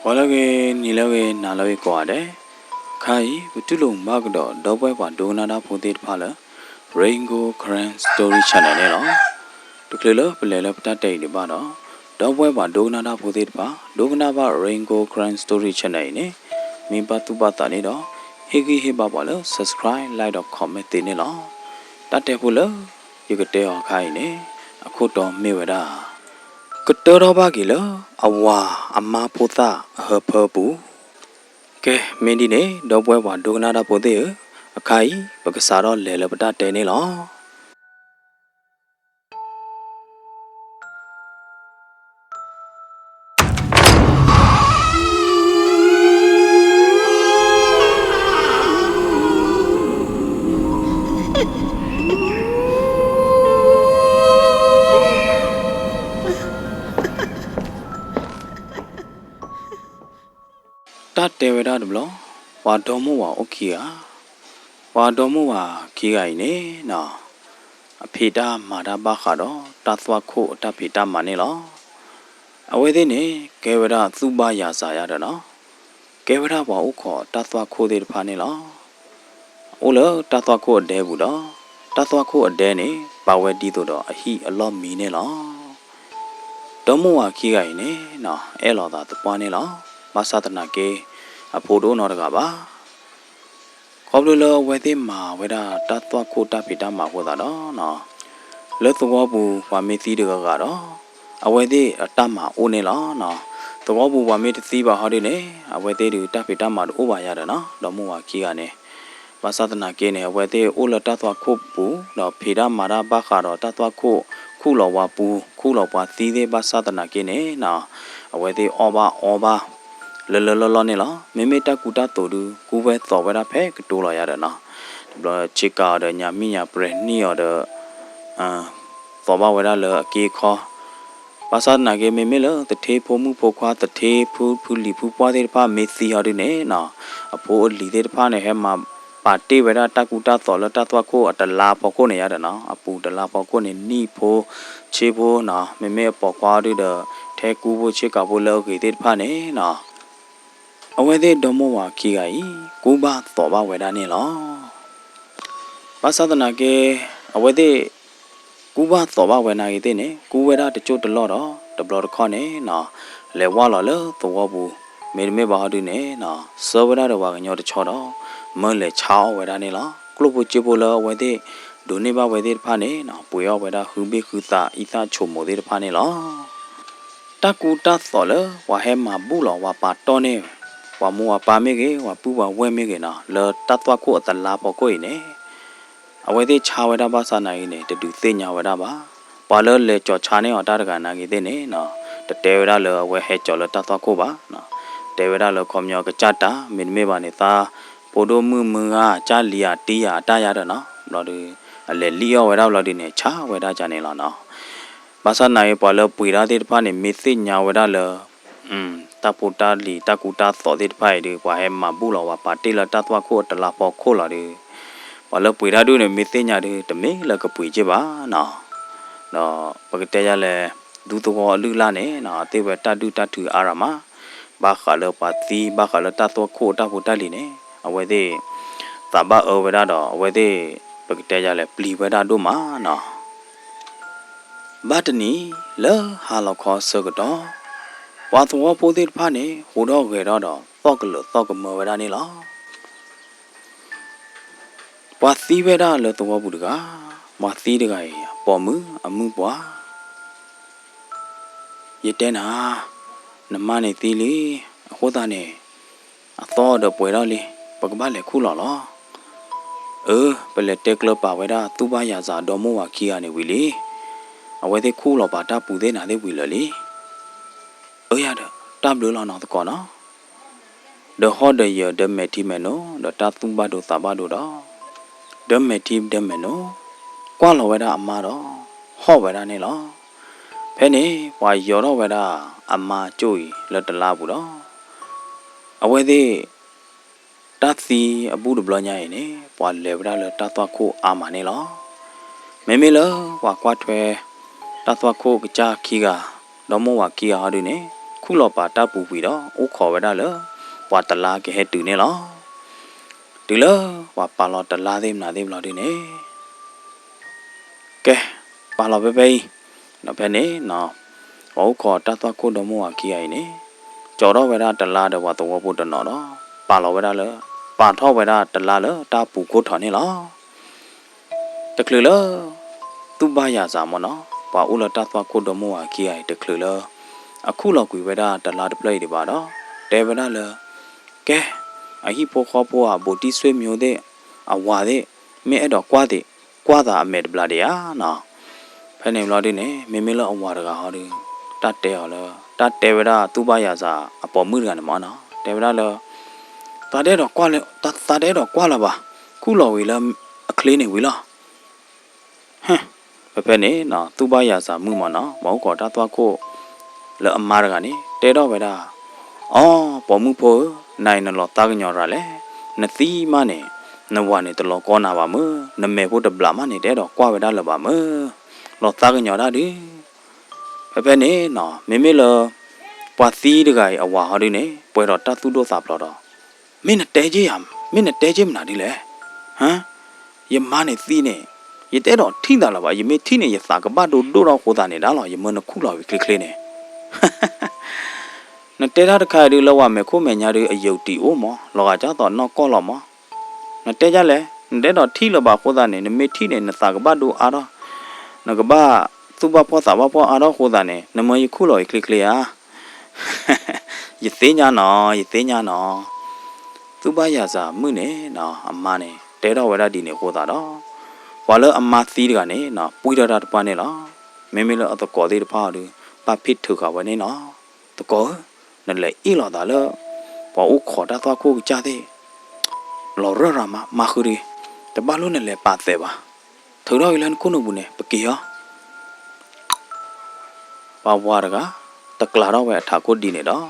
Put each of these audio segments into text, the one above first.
ဂီၤလၢအဂ့ၤ, နံၤလၢအဂ့ၤ, နၤလၢအဂ့ၤကိးဂၤဒဲး, အခါအံၤ ပတူၢ်လိာ်ဘၣ်ကဒီး ဒီပုၢ်ဝဲၢ်ပှၤဒိကနၣ်တၢ်ဖိသ့ၣ်တဖၣ်လၢ Rain Gold Karen Story Channel န့ၣ်လီၤ. တချုးလၢပလဲၤလၢပတၢ်တဲအံၤဒံးဘၣ်ဒီး, ဒီပုၢ်ဝဲၢ်ပှၤဒိကနၣ်တၢ်ဖိသ့ၣ်တဖၣ် ဒိကနၣ်ဘၣ် Rain Gold Karen Story Channel အံၤန့ၣ် မ့ၢ်ဘၣ်သူၣ်ဘၣ်သးန့ၣ်ဒီး ဟ့ၣ်ဂံၢ်ဟ့ၣ်ဘါပှၤလၢ subscribe, like ဒီး comment သ့န့ၣ်လီၤ. တၢ်တဲဖိလၢယကတဲအီၤအခါအံၤန့ၣ် အခိၣ်တီမ့ၢ်ဝဲဒၣ် ကတၢၢ်ထီၣ်ဘၣ်က့ၤလၢ အဝၤအမါဖိသၣ်အဟၢဖၢပူၤ. ကဲ, မ့ၢ်ဒ်န့ၣ် ဒီပုၢ်ဝဲၢ်ပှၤဒိကနၣ်တၢ်ဖိသ့ၣ်ဧၢ, အခါအံၤ ပကစးထီၣ်လဲၤလၢပတၢ်တဲန့ၣ်လီၤ. တၢ်တဲဝဲဒၣ်တဘျီ, ပှၤဒီမိၢ်ဝၤအိၣ်ခံဂၤ, ပှၤဒီမိၢ်ဝၤခံဂၤအံၤန့ၣ်နီၤ, အဖံးတၢ်မၤတၢ်ဘၣ်ဃးဒီး တၢ်သွၣ်ခိၣ်အတၢ်ဖံးတၢ်မၤန့ၣ်လီၤ. အဝဲသ့ၣ်န့ၣ် ကဲဝဲဒၣ်သူၣ်ဘၣ်ယၤစးယၤဒီးနီၤ, ကဲဝဲဒၣ်ပှၤအိၣ်ခိးတၢ်သွၣ်ခိၣ်သ့ၣ်တဖၣ်န့ၣ်လီၤ. အိၣ်လၢတၢ်သွၣ်ခိၣ်အဒဲပူၤဒီး တၢ်သွၣ်ခိၣ်အဒဲန့ၣ် ပာ်ဝဲဒ်သိးဒီးအဟံၣ်အလီၢ်မံန့ၣ်လီၤ. ဒီမိၢ်ဝၤခံဂၤအံၤန့ၣ်နီၤ အဲၣ်လီၤသးသပှၢ်န့ၣ်လီၤ. ဘၣ်ဆၣ်သနာ်က့ အဖိတအိၣ်နီတဂၤဘၣ်. ခီဖျိလၢအဝဲသ့ၣ်မၤဝဲဒၣ်တၢ်သွၣ်ခိၣ်တၢ်ဖံးတၢ်မၤအဃိသတးဒီးနီၤ, လၢသဝီပူၤပှၤမ့ၢ်သံတဂၤဂၤဒီး အဝဲသ့ၣ်အတၢ်မၤအိၣ်န့ၣ်လီၤ. သဝီပူၤပှၤမ့ၢ်တသံဘၣ်ဟီဒုန့ၣ် အဝဲသ့ၣ်ဒုးတၢ်ဖံးတၢ်မၤတအိၣ်ဘၣ်ယၤဒီးနီၤ ဒီမိၢ်ဝၤခံဂၤန့ၣ်. ဘၣ်ဆၣ်သနာ်က့န့ၣ် အဝဲသ့ၣ်အိၣ်လၢတၢ်သွၣ်ခိၣ်ပူၤ ဒီးဖံးတၢ်မၤတၢ်ဘၣ်ဃးဒီးတၢ်သွၣ်ခိၣ် ခူၣ်လီၤပှၤပူၤ ခူၣ်လီၤပှၤသံသ့ၣ် ဘၣ်ဆၣ်သနာ်က့န့ၣ်နီၤ အဝဲသ့ၣ်အီၣ်ဘၣ်အီဘၣ် လၢလၢလီၢ်လီၢ်န့ၣ်လီၤ. မ့မ့ၢ်တၢ်ကူတၢ်သိးဒုး ကူဝဲသိးဝဲဒၣ်ဖဲကတိၤလီၤယၤဒီးနီၤ, တဘျီဆ့ကၤအီၤဒီးညါမံၣ်ညါပြဲၤနံၣ်အီၤဒီး သိးဘၣ်ဝဲဒၣ်လၢအက့အခီ. ဘၣ်ဆၣ်သနာ်က့ မ့မ့ၢ်လၢသထ့ဖိမုၣ်ဖိခွါ သထ့ဖုဖုလံၤဖုပှၢ်သ့ၣ်တဖၣ်မ့ၢ်သံဟီဒုန့ၣ်နီၤ, အဖိအလံၤသ့ၣ်တဖၣ်န့ၣ် ဟဲမၤပာ်တ့ၢ်ဝဲဒၣ်တၢ်ကူတၢ်သိးလၢတၢ်သွၣ်ခိၣ်အတလါဖီခိၣ်န့ၣ်ယၤဒီးနီၤ, အပူၤတလါဖီခိၣ်န့ၣ် နံၣ်ဖိဆ့ဖိနီၤ, မ့မ့ၢ်အပိာ်ခွါဟီဒုဒီး ထဲကူဖိဆ့ကၤဖိလၢအဂ့ၤသ့ၣ်တဖၣ်န့ၣ်နီၤ အဝဲသ့ၣ်ဒီမိၢ်ဝၤခံဂၤအံၤ ကူဘၣ်သိးဘၣ်ဝဲဒၣ်န့ၣ်လီၤ. ဘၣ်ဆၣ်သနာ်က့ အဝဲသ့ၣ် ကူဘၣ်သိးဘၣ်ဝဲနာ်ဂ့ၤသ့ၣ်န့ၣ် ကူဝဲဒၣ်တစိၢ်တလီၢ်ဒီး တဘျီတခီၣ်န့ၣ်နီၤ လဲၤဝၢ်လီၤလၢသဝီပူၤ မ့တမ့ၢ်ဘၣ်ဟီဒုန့ၣ်နီၤ ဆှၢဝဲဒၣ်ဒီးပှၤကညီတဆီဒီး မၢလဲၤဆါအီၣ်ဝဲဒၣ်န့ၣ်လီၤ. ကျိၣ်ဖိစ့ဖိလၢအဝဲသ့ၣ် ဒိးန့ၢ်ဘၣ်ဝဲသ့ၣ်တဖၣ်န့ၣ်နီၤ ပှ့ၤအီၣ်ဝဲဒၣ် ဟုဘ့ၣ်ဟုသး အံသၣ်ဆိမိးသ့ၣ်တဖၣ်န့ၣ်လီၤ. တၢ်ကူတၢ်သိးလၢပှၤဟဲမၤဘူၣ်လီၤပှၤပာ်တီၢ်န့ၢ် ပှၤမိၢ်ပှၤပၢ်မ့ၢ်ဂ့ၤ ပှၤပုၢ်ပှၤဝဲၢ်မ့ၢ်ဂ့ၤနီၤ လၢတၢ်သွၣ်ခိၣ်အတလါဖီခိၣ်အံၤန့ၣ် အဝဲသ့ၣ်ဆါဝဲဒၣ်ဘၣ်ဆၣ်သနာ်က့န့ၣ် တဒုးသ့ၣ်ညါဝဲဒၣ်ဘၣ်. ပှၤလၢလဲၤကၠီၤဆါန့ၢ်အီၤတၢ်တဂၤနာ်ဂ့ၤသ့ၣ်န့ၣ်နီၤ တတဲဝဲဒၣ်လၢအဝဲဟဲကၠီၤလၢတၢ်သွၣ်ခိၣ်ဘၣ်. တဲဝဲဒၣ်လၢခီပညီကစၢ်တၢ် မ့တမ့ၢ်ဘၣ်န့ၣ် သးဖိဒိၣ်မုၣ်မုၢ်ဂၤ ကၢ်လံၤဧါတံၢ်ဧါအတၢ်ယါဒီးနီၤ ဘျီဒုး အလဲၤလံၣ်အီၣ်ဝဲဒၣ်ဘျီဒုးန့ၣ် ဆါဝဲဒၣ်ကန့ၣ်လီၤနီၤ. ဘၣ်ဆၣ်သနာ်က့ ပှၤလၢပှ့ၤတၢ်သ့ၣ်တဖၣ်န့ၣ် မ့ၢ်သ့ၣ်ညါဝဲဒၣ်လၢ တၢ်ဖိတၢ်လံၤ တၢ်ကူတၢ်သိးသ့ၣ်တဖၣ်အံၤဒုး ပှၤဟဲမၤဘူၣ်လီၤ ပှၤပာ်တ့ၢ်လၢတၢ်သွၣ်ခိၣ်အတလါဖီခိၣ်လီၤဒုး ပှၤလၢပှ့ၤတၢ်ဒုးန့ၣ် မ့ၢ်သ့ၣ်ညါဒုး တမ့ၢ်လၢကပှ့ၤက့ၢ်ဘၣ်နီၤ. ဒီးပကတဲယၤလဲၣ် ဒူသဝီအလုၢ်အလၢ်န့ၣ်နီၤ အသ့ၣ်ဝဲတၢ်ဒုၣ်တၢ်ထုးအါရၤမး ဘၣ်ဃးလၢပှၤသံ ဘၣ်ဃးလၢတၢ်သွၣ်ခိၣ်တၢ်ဖိတၢ်လံၤန့ၣ် အဝဲသ့ၣ် သးဘၣ်အၢဝဲဒၣ်ဒီး အဝဲသ့ၣ် ပကတဲယၤလဲၣ် ပျံၤဝဲဒၣ်ဒိၣ်မးနီၤ. ဘၣ်တနံၤ လၢဟါလီၤခီဆၢကတီၢ် ပှၤသဝီဖိသ့ၣ်တဖၣ်န့ၣ် ဟူးထီၣ်ဂဲၤထီၣ်ဒီး သီၣ်ကလၢာ်သီၣ်ကမၢဝဲဒၣ်န့ၣ်လီၤ. ပှၤသံဝဲဒၣ်လၢသဝီပူၤတဂၤ, ပှၤသံတဂၤအံၤ ပိာ်မုၣ်အမုၢ်ပှၢ် ယတဲနၤ, နမါန့ၣ်သံလံ, အဃိသတးန့ၣ် အသီဒီးပှဲၤထီၣ်လံ, ပကဘၣ်လဲၤခူၣ်လီၤလီၤ. အၢ, ပလဲၤတဲကျၢၤပာ်ဝဲဒၣ် သူၣ်ဘၣ်ယၤစးဒီမိၢ်ဝၤခံဂၤန့ၣ်ဝံၤလံ. အဝဲသ့ၣ်ခူၣ်လီၤပာ်တၢ်ပူၤသ့ၣ်နၤသ့ၣ်ဝံၤလၢာ်လံ. အၢယၤဒီး တၢ်ဘျုးလီၤနီၤသကိးနီၤ. ဒီးဟီၣ်ဒီးယၢၤ ဒီးမဲာ်ထံမဲာ်နိ ဒီးတၢ်သူၣ်ဘၣ်ဒိသးဘၣ်ဒိဒီး ဒီးမဲာ်ထံဒီးမဲာ်နိ ကွၢ်လီၤဝဲဒၣ်အမါဒီး ဟီၣ်ဝဲဒၣ်န့ၣ်လီၤ. ဖဲန့ၣ် ပှၤယီၤထီၣ်ဝဲဒၣ်အမါကၠိၣ်အံၤလၢတလါပူၤဒီး အဝဲသ့ၣ် တၢ်သံအဘူၣ်တဘျီညါအံၤန့ၣ် ပှၤလဲၤဝဲဒၣ်လၢတၢ်သွၣ်ခိၣ်အါမးန့ၣ်လီၤ. မ့မ့ၢ်လၢပှၤကွၢ်ထွဲ တၢ်သွၣ်ခိၣ်ကစၢ်ခံဂၤ ဒီမိၢ်ဝၤခံဂၤဟီဒုန့ၣ် ခူၣ်လီၤပာ်တၢ်ပူၤကွံာ်ဒီး အိၣ်ခိးဝဲဒၣ်လၢ ပှၤတလါကဟဲတုၤန့ၣ်လီၤ. တုၤလၢပှၤပာ်လီၤတလါသ့ၣ်မနုၤသ့ၣ်ဘျီဒုန့ၣ် ကဲ, ပာ်လီၤဖဲဖဲအံၤ, ဒီးဖဲန့ၣ် ပှၤအိၣ်ခိးတၢ်သွၣ်ခိၣ်ဒီမါဝၤခံဂၤအံၤန့ၣ် ကၠီထီၣ်ဝဲဒၣ်တလါဒီးပှၤသဝီဖိတနီၤဒီး ပာ်လီၤဝဲဒၣ်လၢ ပာ်ထီၣ်ဝဲဒၣ်တလါလၢတၢ်ပူၤခိၣ်ထီၣ်န့ၣ်လီၤ. တချုးလၢ သူၣ်ဘၣ်ယၤစးမ့ၢ်နီၤ ပှၤအိၣ်လၢတၢ်သွၣ်ခိၣ်ဒီမါဝၤခံဂၤအံၤ တချုးလၢ အခူၣ်လီၤကွံာ်ဝဲဒၣ်တလါတဖျၢၣ်အံၤဒံးဘၣ်ဒီး တဲဝဲဒၣ်လၢ ကဲ, အဟံၣ်ဖိဃီဖိဧါ ဘူးတံၢ်ဆွေမျိုးသ့ၣ် အဝၤသ့ၣ် မ့ၢ်အဲၣ်ဒိးကွၢ်သ့ၣ် ကွၢ်သးအမဲာ်တဘျီဒံးဧါနီၤ. ဖဲန့ၣ်ဘျီဒုန့ၣ် မ့မ့ၢ်လၢအဝၤတဂၤဟီဒု တၢ်တဲအီၤလၢ တၢ်တဲဝဲဒၣ်သူၣ်ဘၣ်ယၤစးအပိာ်မုၣ်တဂၤန့ၣ်မ့ၢ်နီၤ တဲဝဲဒၣ်လၢ သးတအဲၣ်ဒိးကွၢ်လၢ သးတအဲၣ်ဒိးကွၢ်လၢၤဘၣ်, ခူၣ်လီၤဝံၤလၢအချ့န့ၣ်ဝံၤလီၤ. ဟ့, ဖဲဖဲန့ၣ် သူၣ်ဘၣ်ယၤစးမုၣ်မ့ၢ်နီၤ ပှၤအိၣ်ခိးတၢ်သွၣ်ခိၣ် လၢအမါတဂၤန့ၣ် တဲထီၣ်ဝဲဒၣ်, အိ, ပိာ်မုၣ်ဖိဧၢ, နၤအံၤနလီၤသးကညီၤရၤလဲၣ်, နသံမးန့ၣ် နဝၤန့ၣ်တလီၤကီနၤဘၣ်မၢ်, နမဲာ်ဖိတဘျးမးန့ၣ် တအဲၣ်ဒိးကွၢ်ဝဲဒၣ်လၢၤဘၣ်မၢ်, လီၤသးကညီၤတၢ်ဒုး. ဖဲဖဲန့ၣ်နီၤ မ့မ့ၢ်လၢ ပှၤသံတဂၤအံၤအဝၤဟီဒုန့ၣ် ပှဲၤဒီးတၢ်သူၣ်ဒိၣ်သးဖျိးဒီး, မ့ၢ်နတဲယဲယၤ, မ့ၢ်နတဲယဲမနုၤဒ်လဲၣ်. ဟါ, ယမါန့ၣ်သံန့ၣ် ယတအဲၣ်ဒိးထံၣ်သးလၢၤဘၣ်, ယမ့ၢ်ထံၣ်န့ၣ် ယသးကဘၣ်ဒိဒိၣ်ထီၣ်အဃိသတးန့ၣ်ဒၣ်လီၤ ယမၢနခူၣ်လီၤဝံၤချ့ချ့န့ၣ်. နတဲတၢ်တခါအံၤဒုး လၢပှၤမဲာ်ခိၣ်မဲာ်ညါဒုး အယုံတံၢ်အိၣ်မး, လီၤဂာ်ကၢ်သိးနီၢ်ကီၢ်လီၤမး. နတဲဒ်လဲၣ်, နတအဲၣ်ဒိးထံၣ်လၢၤဘၣ်အဃိသတးန့ၣ် နမ့ၢ်ထံၣ်န့ၣ် နသးကဘၣ်ဒိအါထီၣ်, နကဘၣ်သူၣ်ဘၣ်ဖှီၣ်သးဘၣ်ဖှီၣ်အါထီၣ်အဃိသတးန့ၣ် နမၢယခူၣ်လီၤဝံၤချ့ချ့ဧါ. ယသ့ၣ်ညါနီၤ, ယသ့ၣ်ညါနီၤ. သူၣ်ဘၣ်ယၤစးမုၣ်န့ၣ်နီၤ အမါန့ၣ် တဲထီၣ်ဝဲဒၣ်ဒ်န့ၣ်အဃိသတးဒီး ပှၤလၢအမါသံတဂၤန့ၣ်နီၤ ပှံၢ်ထီၣ်တၢ်တပှၢ်န့ၣ်လီၤ. မ့မ့ၢ်လၢအသကိးသ့ၣ်တဖၣ်အံၤဒုး ဘၣ်ဖ့ၣ်ထုးဃာ်ဝဲန့ၣ်လီၤ. သကိးဧၢ, နလဲၤအ့ၣ်လိာ်သးလၢ ပှၤအိၣ်ခိးတၢ်သွၣ်ခိၣ်ကစၢ်သ့ၣ် လီၤရၢၢ်ရၤမး, မၤဃုာ်တဂ့ၤ, တဘၣ်လိၣ်နလဲၤပာ်သဲးဘၣ်. ထုးထီၣ်က့ၤလၢနခိၣ်နူာ်ပူၤန့ၣ် ပက့ၤအီၤ. ပှၤဝၤတဂၤ တကျးထီၣ်ဝဲအထးခိၣ်ဒ်န့ၣ်ဒီး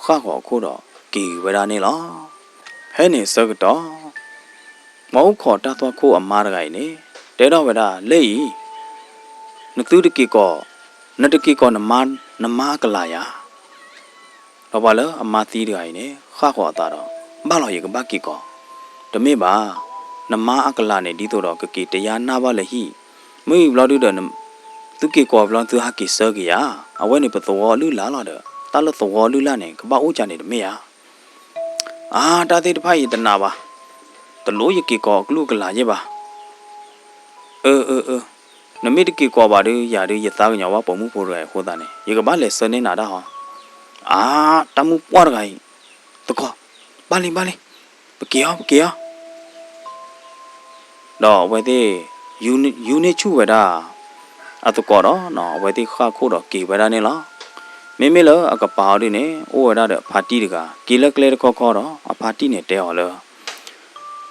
ဃၣ်ဃီၤအခိၣ်ဒီးက့ၤဝဲဒၣ်န့ၣ်လီၤ. ဖဲန့ၣ်ဆၢကတီၢ် ပှၤအိၣ်ခိးတၢ်သွၣ်ခိၣ်အမါတဂၤအံၤန့ၣ် တဲထီၣ်ဝဲဒၣ် လၢအံၤ နသုတက့ၤကီး, နတက့ၤကီးနမါ, နမါအကလၤယၤ. ဒီးပှၤလၢအမါသံတဂၤအံၤန့ၣ် ဃၣ်ဃီၤအသးဒီး ဘၣ်လီၤ ယကဘၣ်က့ၤကီး, တမ့ၢ်ဘၣ်, နမါအကလၤန့ၣ် ဒ်သိးဒီးကက့ၤတယါနၢ်ဘၣ်လၢဟံၣ်, မ့ၢ်ဘျီဒုဒီး သုက့ၤကီးဘျီ သုဟးက့ၤဆၢက့ၤယၤ, အဝဲန့ၣ်ပသဝီအလုၢ်အလၢ်လီၤဒီး တၢ်လၢသဝီအလုၢ်အလၢ်န့ၣ် ကဘၣ်အိၣ်ကၢန့ၣ်တမ့ၢ်ဧါ. အါ, တၢ်သ့ၣ်တဖၣ်အံၤယတနာ်ဘၣ်, တလိၣ်ယက့ၤကီးအကလုာ်ကလၤယဲၢ်ဘၣ်. အၢ အၢ အၢ, နမ့ၢ်တက့ၤကီးဘၣ်ဒီး ယၤဒုးယသးကညီၤဘၣ်ပိာ်မုၣ်ဖိတဂၤအံၤအဃိသတးန့ၣ် ယကဘၣ်လဲၤဆၢန့ၢ်နၤတၢ်ဟီ. အါ, တၢ်မုၣ်ပှၢ်တဂၤအံၤ, သကိး, ဘၣ်လံ ဘၣ်လံ, ပက့ၤအီၤ ပက့ၤအီၤ. ဒီးအဝဲသ့ၣ် ယူၢ်န့ၢ်ဆူၣ်ဝဲဒၣ် အသကိးဒီး အဝဲသ့ၣ်ဃၣ်ခိၣ်ဒီးက့ၤဝဲဒၣ်န့ၣ်လီၤ. မ့မ့ၢ်လၢအကပၤအီၤဒုန့ၣ် အိၣ်ဝဲဒၣ်ဒီးအဖါတံၢ်တဂၤ က့ၤလၢကျဲတခီခီဒီး အဖါတံၢ်န့ၣ်တဲအီၤလၢ